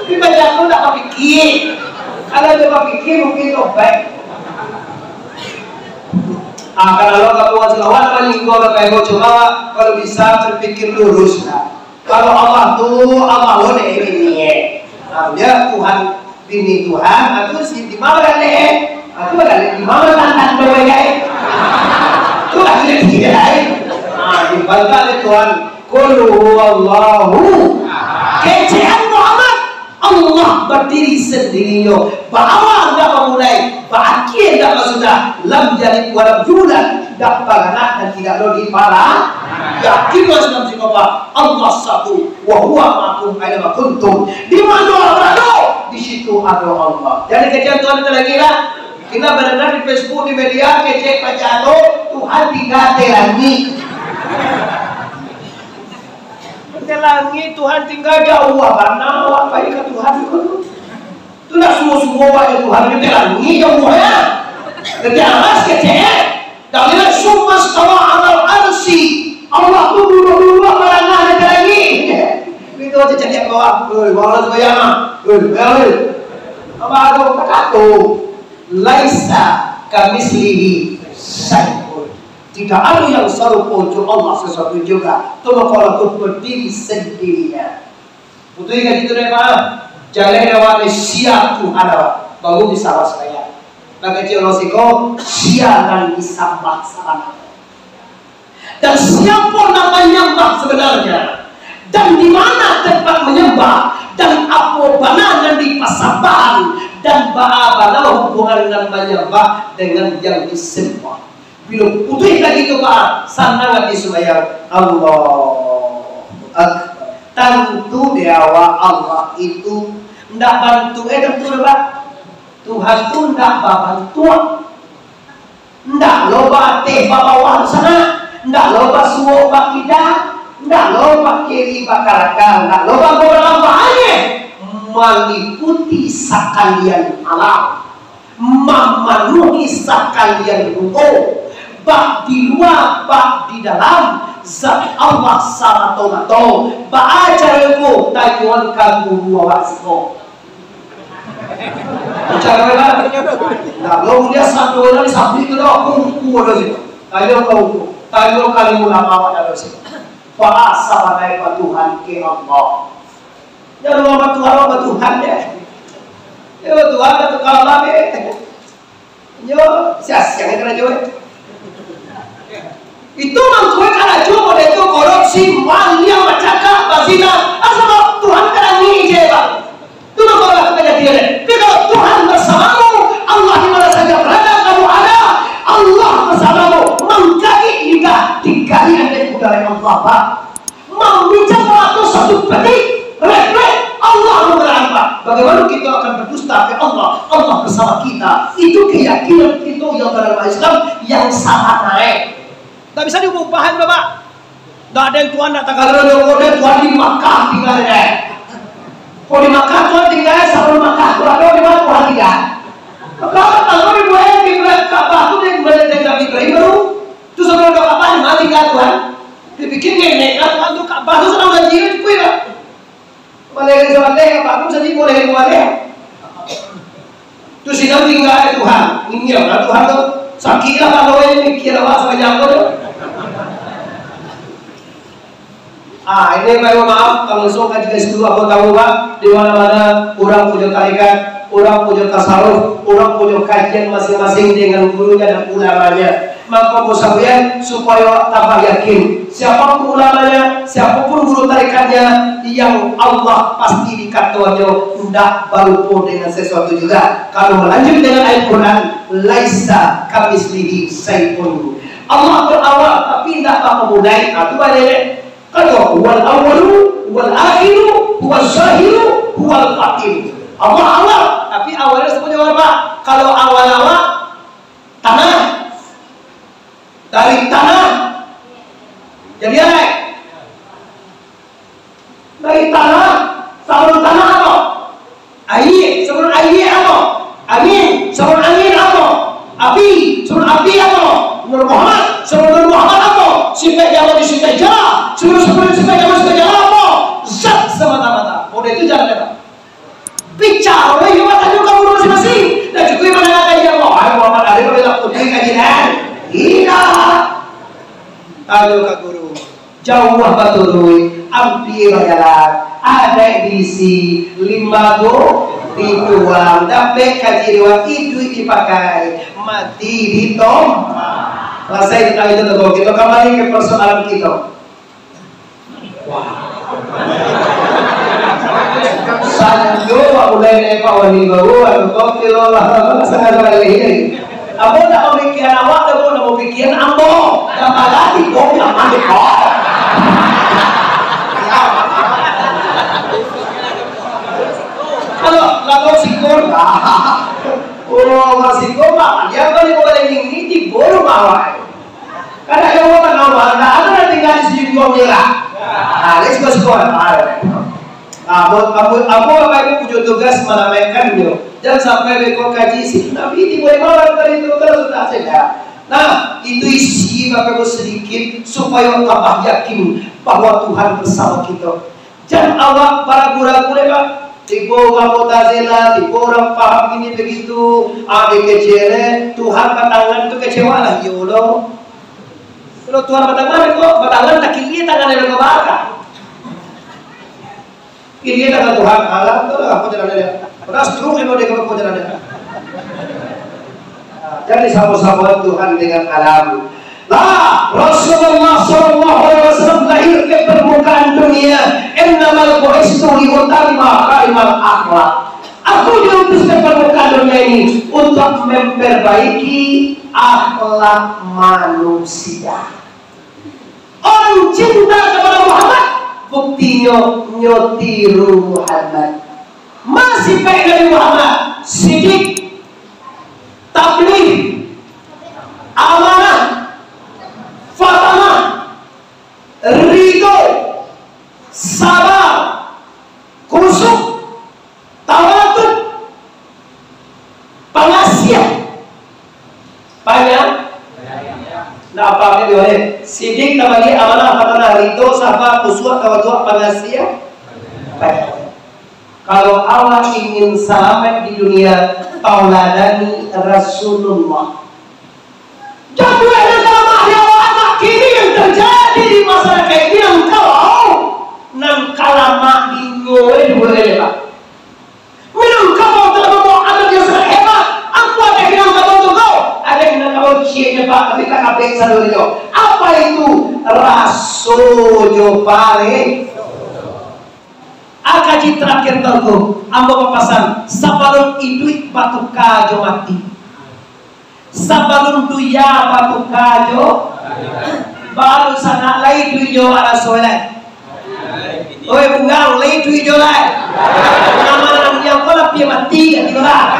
Tapi banyak tu tak berpikir. Kalau dia berpikir, mungkin tobat. Ah, kalau kawan-kawan salawat, paling gua ka pego coba, kalau bisa berpikir lurus lah. Kalau Allah tu, Allah lo dek bini, eh. Ah, dia Tuhan bini Tuhan, ah, tu si di mana kan, eh? Ah, tu kan di mana tantan tu, eh? Tu kan dia, eh? Ah, dibantah oleh Tuhan. Qul huwallahu. Kecekan Muhammad. Allah badiri sandirinyo, baawa indak bamulai, baakhia indak basudah, lam yalid wa lam yulad, indak baranak dan tidak lo dipara-, yakinlah sudah sikopa, Allah satu, wa huwa ma'akum aina ma kuntum, di mano barado, di situ ado Allah. Jadi kecek Tuhan itu lagi lah, kita beredar di Facebook, di media, kecek pacato, Tuhan tingga di langik. Di langik Tuhan tingga jauah bana, awak pai ka Tuhan tu. Tu nak suo-suo awak jo Tuhan, di langik jauah ya. Di atas kecek, dan dia summa stawa alal arsy. Allah tu duduk-duduk barangah di langik. Itu aja cari bawah. Oi, bawah sembahyang ah. Oi, oi. Apa tu? Kata tu. Laisa kamislihi syai'un. Tidak ada yang sarupo jo Allah sesuatu juga. Tu mako Allah tu badiri sandirinya. Butuh ingat itu deh, Pak. Jaleh awak ni sia Tuhan awak. Baru bisa awak sumbayang. Maka cik Allah siko, sia nan disambah sabananyo. Dan siapo nan manyambah sabananyo? Dan di mana tempat manyambah? Dan apo bana nan dipasambahan? Dan baa bana hubungan nan manyambah dengan yang disambah? Bilo putuih lagi tu, Pak, sanang ati sumbayang. Allahu Akbar. Tantu di awak Allah itu ndak bantuak, eh, tantu dah, Pak. Tuhan tu ndak babantuak. Ndak lo baateh babawah sanak, ndak lo basuok bakida, ndak lo bakiri bakarakal, ndak lo bagolang baaneh, maliputi sakalian alam. Mamanuahi sakalian ruko, bak di lua, bak di dalam, zat Allah samato-mato. Baa caro ko, tanyoan ka guru awak siko. Caro lah. Nah, lo dia satu orang sampai tu dah, kuku ada siko. Tanyo ka guru, tanyo ka ulama awak dah siko. Baa sabananyo Tuhan ke Allah. Jan lupa Tuhan, lupa Tuhan, ya. Ya, Tuhan, atau kalau lagi. Yo, sia-sia karajo, eh. Itu mangko karajo model itu, korupsi, maliang, bacakak, bazina. Asal Tuhan kadang ni je, Pak. Itu mangko lah kita jadi, eh. Tapi kalau Tuhan bersamamu, Allah di mana saja berada, kamu ada. Allah bersamamu, mangkali lidah, digali andai kuda oleh Allah, Pak. Mambicarakan satu petik, refleks, Allah memberangkat. Bagaimana kita akan berdusta ke Allah? Allah bersama kita. Itu keyakinan kita yang beragama Islam yang sangat naik. Tak bisa diubah-ubah, Bapak. Tak ada yang Tuhan nak tanggal ada, Tuhan di Makkah tinggal, eh. Kalau di Makkah Tuhan tinggal, sebelum Makkah Tuhan ada, di mana Tuhan tinggal? Maka kalau dibuat kiblat Ka'bah tu, dia kembali dari Nabi Ibrahim baru. Tu sebelum ada Ka'bah, di mana tinggal Tuhan? Dipikir nenek lah Tuhan tu, Ka'bah tu sadang banjir, cukup lah. Baleh sabaleh, Ka'bah tu jadi boleh boleh. Tu sidang tinggal Tuhan, nginyiam lah Tuhan tu. Sakik lah kalau yang mikir awak sabanyak tu. Ah, ini Pak Ibu maaf, kalau so kaji ka situ, aku tahu Pak, di mana-mana urang punyo tarekat, urang punyo tasawuf, urang punyo kajian masing-masing dengan gurunya dan ulamanya. Maka, Bapak Sabuyan, supayo tambah yakin, siapapun ulamanya, siapapun guru tarekatnya, yang Allah pasti dikatanya indak barupo dengan sesuatu juga. Kalau melanjut dengan ayat Quran, "Laisa kamislihi syai'un." Allah berawal, tapi indak bapamulai. Ah, tu baliak. Kan tu, "Huwal awwalu, huwal akhiru, huwaz zahiru, huwal batin." Allah awal, tapi awalnya semuanya awal, Pak. Kalau awal-awal, tanah. Dari tanah jadi air. Dari tanah, sabalun tanah apo? Aia. Sabalun aia apo? Angin. Sabalun angin apo? Api. Sabalun api apo? Nur Muhammad. Sabalun Nur Muhammad apo? Sipaik jama di sipaik jala. Sabalun, sabalun sipaik jama sipaik jala apo? Zat samata-mata. Udah itu jalan dah. Bicaro lah, iyo, batanyo ka guru masing-masing. Dah cukuik mandanga kaji Allah. Ai, Muhammad Arif, kalau lah putih kaji, kan? Ih, Ado ka guru, jauah baturuik, ampia bajalan, adaik diisi, limbago dituang, dapek kaji dua, iduik dipakai, mati ditompa. Salasai tantang itu, Tuangku. Kito kambali ka parsoalan kito. Wah. Sanjo, Pak, mulai naik, Pak, wani baru, anu, kau kilo lah, sangat balik. Ambo ndak mamikian awak, ambo ndak mamikian ambo. Tambah lagi, kau nyaman, kau. Kalau, kalau sikul, oh, masih kau, Pak, dia kali kau boleh ngini, di bawah bawah. Kada ado urang awak, ndak ado nan tingga di sujud dua menyerah. Ah, let's go, squad. Ah, ah, buat, ah, buat, ah, buat apa itu punya tugas meramaikan nyo. Jangan sampai beko kaji si Nabi di bulan malam tadi tu, terus sudah saja. Nah, itu isi Bapak Ibu sedikit supaya tambah yakin bahwa Tuhan bersama kita. Jan awak baragu-ragu lai, Pak. Tibo urang Mu'tazilah, tibo urang paham ini begitu, ah, dikecele, Tuhan batangan tu kecewa lah, iyo lo. Kalau Tuhan batangan, kok batangan tak kiri tangan dari kau baka. Kiri tangan Tuhan, alam tu lah, apa jalan dia? Pernah stroke dia, dia apa jalan dia? Jadi, samo-samo Tuhan dengan alam. Lah, Rasulullah sallallahu alaihi wasallam lahir ke permukaan dunia, "Innamal bu'istu liutammima makarimal akhlak." Aku diutus ke permukaan dunia ini untuk memperbaiki akhlak manusia. Orang cinta kepada Muhammad, buktinyo nyo tiru Muhammad. Masih baik dari Muhammad, sidik, tabligh, amanah, fatanah, ridho, sabar, khusyuk, tawaduk, pangasiah, panya-, nah, apa dia boleh? Sidik, tabligh, amanah, fatanah, ridho, sabar, khusyuk, tawaduk, pangasiah, panya-. Kalau awak ingin selamat di dunia, tauladani Rasulullah. Jatuah dalam akhir anak kini yang terjadi di masyarakat ini, nan kalau, nan kalamak dinyo, eh, dua, eh, Pak. Minangkabau telah mambawa anak yang sangat hebat. Apo ado Minangkabau tu, kau? Ado Minangkabau cieknyo, Pak, tapi tak kabek sadonyo. Apa itu? Rasonyo pareso. Akaji terakhir, Tuangku, ambo bapasan, sabalun iduik batuka jo mati. Sabalun dunia batuka jo, baru sanak lai dunia anak soleh. Oi, bungang, lai dunia lai. Nama-nama yang kau lah pian mati, kan, tiba lah.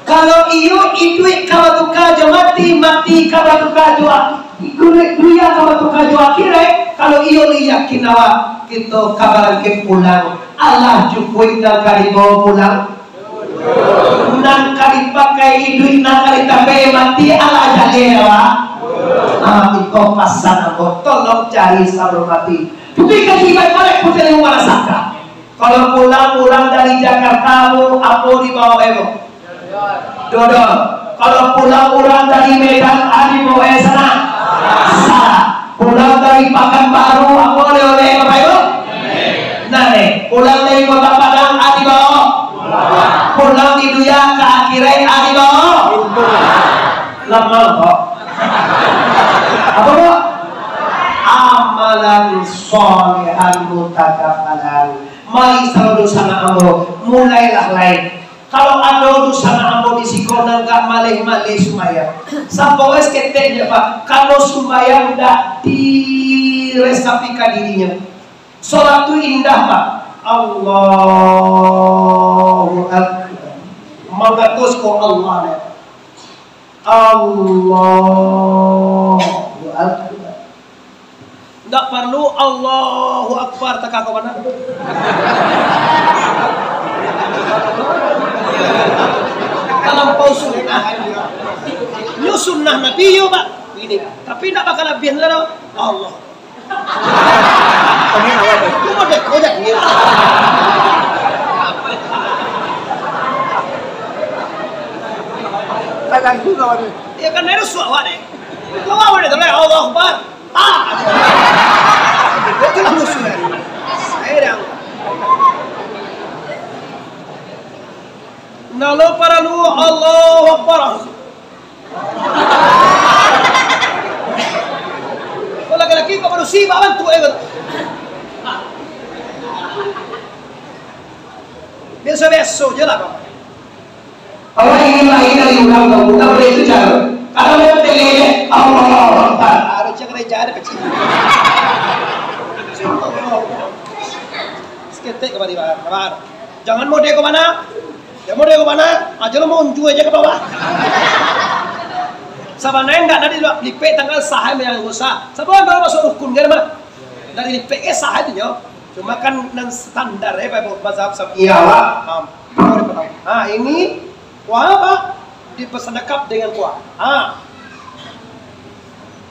Kalau iyo iduik ka batuka jo mati, mati ka batuka jo ak-, iduik dunia ka batuka jo akhirat, kalau iyo lai yakin awak, kito ka barangkek pulang. Alah cukuik nan ka dibawa pulang. Nan ka dipakai iduik, nan ka ditambai mati, alah jaleh awak. Ah, iko pasan ambo, tolong cari sabalun mati. Putih kaji baik-baik, putih ilmu marasaka. Kalau pulang urang dari Jakarta, apo dibawa, Ibu? Dodol. Kalau pulang urang dari Medan, a, dibawa sana. Salah. Pulang dari Pakanbaru, apo oleh-oleh, Bapak Ibu? Nah, nih, pulang dari Kota Padang, a, dibawa. Pulang di dunia ka akhirat, a, dibawa. Lamang, kok. Apa, kok? Amalan solehan mutakafalan. Mari, saudara sanak ambo, mulailah lai. Kalau ado dunsanak ambo di siko nan agak maleh-maleh sumbayang, sapoes ketek je, Pak, kalau sumbayang ndak diresapi ka dirinyo. Solat tu indah, Pak. Allahu Akbar. Mangatos ko Allah, ya. Allahu Akbar. Ndak parlu Allahu Akbar, takah kau mana? Talampau sunnah. Nyo sunnah Nabi yo, Pak. Ini. Tapi ndak bakal labiah lah, Allah. Kau dek, kau dek. Kadang tu kawan. Ya kan, harus suak awak deh. Kau awak dah tahu, Allahu Akbar. Ah. Itu lah musuh, eh. Saya dah. Nalo paralu Allahu Akbar. Kau laki-laki kau baru sibak bantu, eh, kau. Biasa-biasa je lah kau. Kalau ingin lahir dari urang tu, tak boleh itu cara. Kalau dia tengok, Allahu Akbar. Harus cakap dari cara kecil. Seketek kembali, Bang. Kabar. Jangan mode ke mana? Jangan mode ke mana? Aja lo mau unju aja ke bawah. Sabananyo ndak dari lipek tanggal sah yang dosa. Sabananyo masuk rukun kan, Mak? Dari lipek eh sah aja nyo. Cuma kan nan standar eh, Pak, mazhab Syafi'i. Iya, Pak. Paham. Ha, ini kuah apa? Dipersendekap dengan kuah. Ha.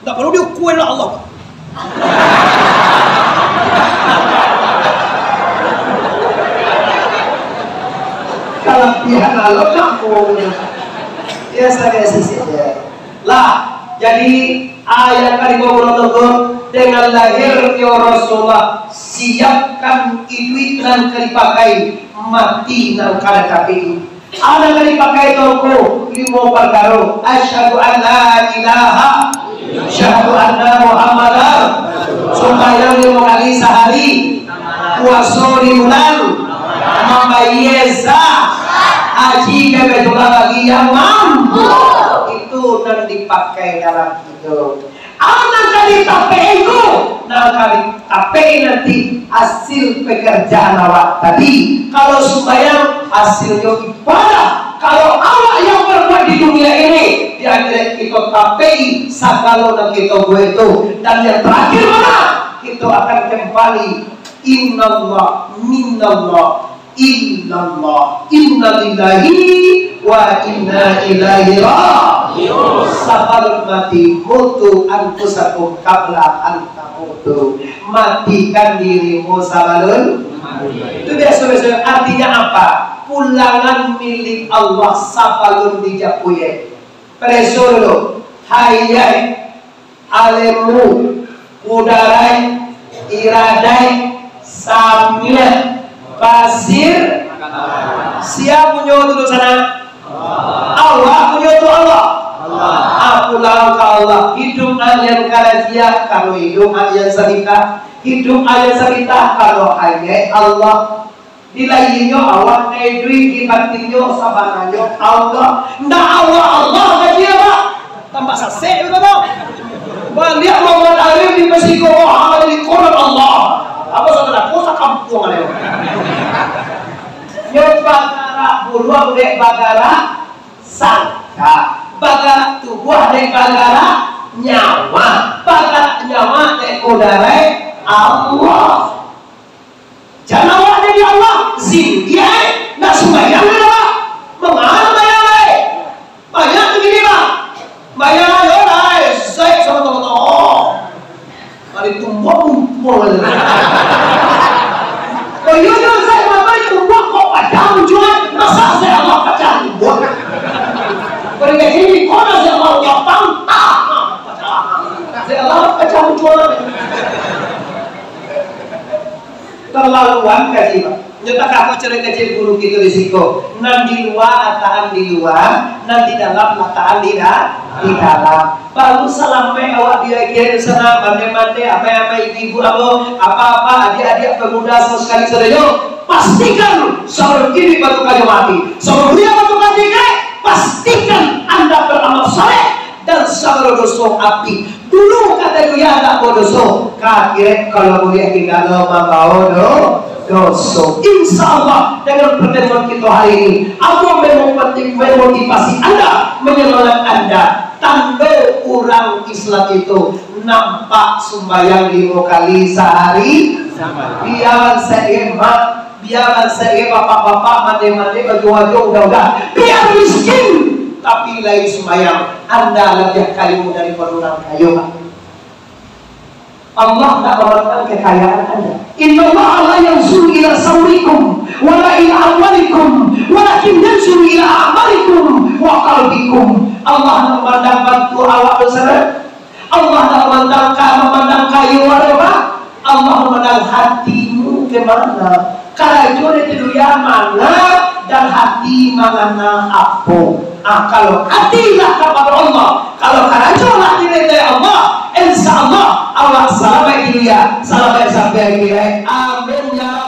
Ndak perlu diukur lah Allah, Pak. Kalau pihak Allah, kampung. Ya, saya sisi ya. Lah, jadi, ayat ka limo puluah tujuah, dengan lahirnyo Rasulullah, siapkan iduik nan ka dipakai, mati nan ka datang. Apo nan ka dipakai tu, limo parkaro. Asyhadu an la ilaha, asyhadu anna Muhammadar, sumbayang limo kali sahari, puaso di bulan, mambayia zakat, haji ka Baitullah bagi yang mampu. Itu nan dipakai dalam hidup. Apo nan ka ditapek-i ko? Nan ka ditapek-i nanti hasil pekerjaan awak tadi. Kalau sumbayang, hasilnyo ibadah. Kalau awak yang berbuat di dunia ini, di akhirat kito tapek-i sagalo nan kito buek tu. Dan yang terakhir mana? Kito akan kembali. Innallah, minnallah, illallah. Innalillahi wa inna ilaihi raji'un. Sabalun mati, mutu anfusakum qabla an tamutu. Matikan dirimu sabalun mati. Itu biaso-biaso. Artinya apa? Pulangan milik Allah sabalun dijapuik. Pareso dulu. Hayai. Alemu, Kudarai, Iradai, Samiah, Basir. Sia punyo tu doh sanak? Allah punyo tu Allah. Ah, pulang ka Allah. Hiduik alian karajo, kalau hiduik alian sabita. Hiduik alian sabita, kalau hayai Allah. Di lahianyo awak ka iduik, di batinnyo sabananyo Allah. Ndak Allah, Allah ka dia, Pak. Tambah sasek itu, Pak. Baliak Muhammad Arif di Mesiko, oh, di kolam Allah. Apa saudara, kok sakampuang ada? Nyo bagarak buruak dek bagarak sangka. Bagarak tubuah dek bagarak nyawa. Bagarak nyawa dek kudarai Allah. Jan awak jadi Allah, zindia, eh, nak sumbayang dah, Pak. Manga sumbayang lai? Banyak tu gini, Pak. Bayang ayo lai, Zaid samo tokoh-tokoh. Mari tumbuak, tumbuak aja. Oh, iyo, iyo, Zaid, mama tumbuak kok padang jual. Masa Zaid Allah pacah tumbuak? Bari gaji ni, kau dah Zaid Allah lapang. Ah, pacah. Zaid Allah pacah jual. Talaluan kaji, Pak. Nyo takah kok cerai kaji guru kito di siko. Nan di lua latakan di lua, nan di dalam latakan di da-, di dalam. Baru salamaik awak di akhir di sana, mande-mande, amai-amai, ibu-ibu, abo, apa-apa, adik-adik, pemuda, sama sekali saudara. Pastikan sebelum ini batu kayu mati, sebelum dia batu kayu naik, pastikan anda beramal saleh. Dan sagalo doso api. Dulu kato dia ndak badoso, ka akhirat kalau buliah tingga lo mambao do-, doso. Insya Allah, dengan pertemuan kita hari ini, ambo memang penting memotivasi anda, menyemangat anda. Tando urang Islam itu nampak sumbayang limo kali sahari, biar sehemat Biar sae bapak-bapak, mande-mande, bajuang-juang, udah-udah. Biar miskin, tapi lai sumbayang. Anda labiah kayo daripado urang kayo, Pak. Allah tak memandang kekayaan Anda. Innallaha la yanzuru ila suwarikum, wala ila amwalikum, walakin yanzuru ila a'malikum wa qulubikum. Allah memandang bantuak awak tu sanak. Allah dak mamandang ka-, mamandang kayo ado, Pak. Allah mamandang hatimu ka mana. Karajo di dunia mana dan hati mangana apo. Ah, kalau hati lah kapado Allah, kalau karajo lah diridai Allah, insya Allah, awak salamaik di dunia, salamaik sampai akhirat. Amin ya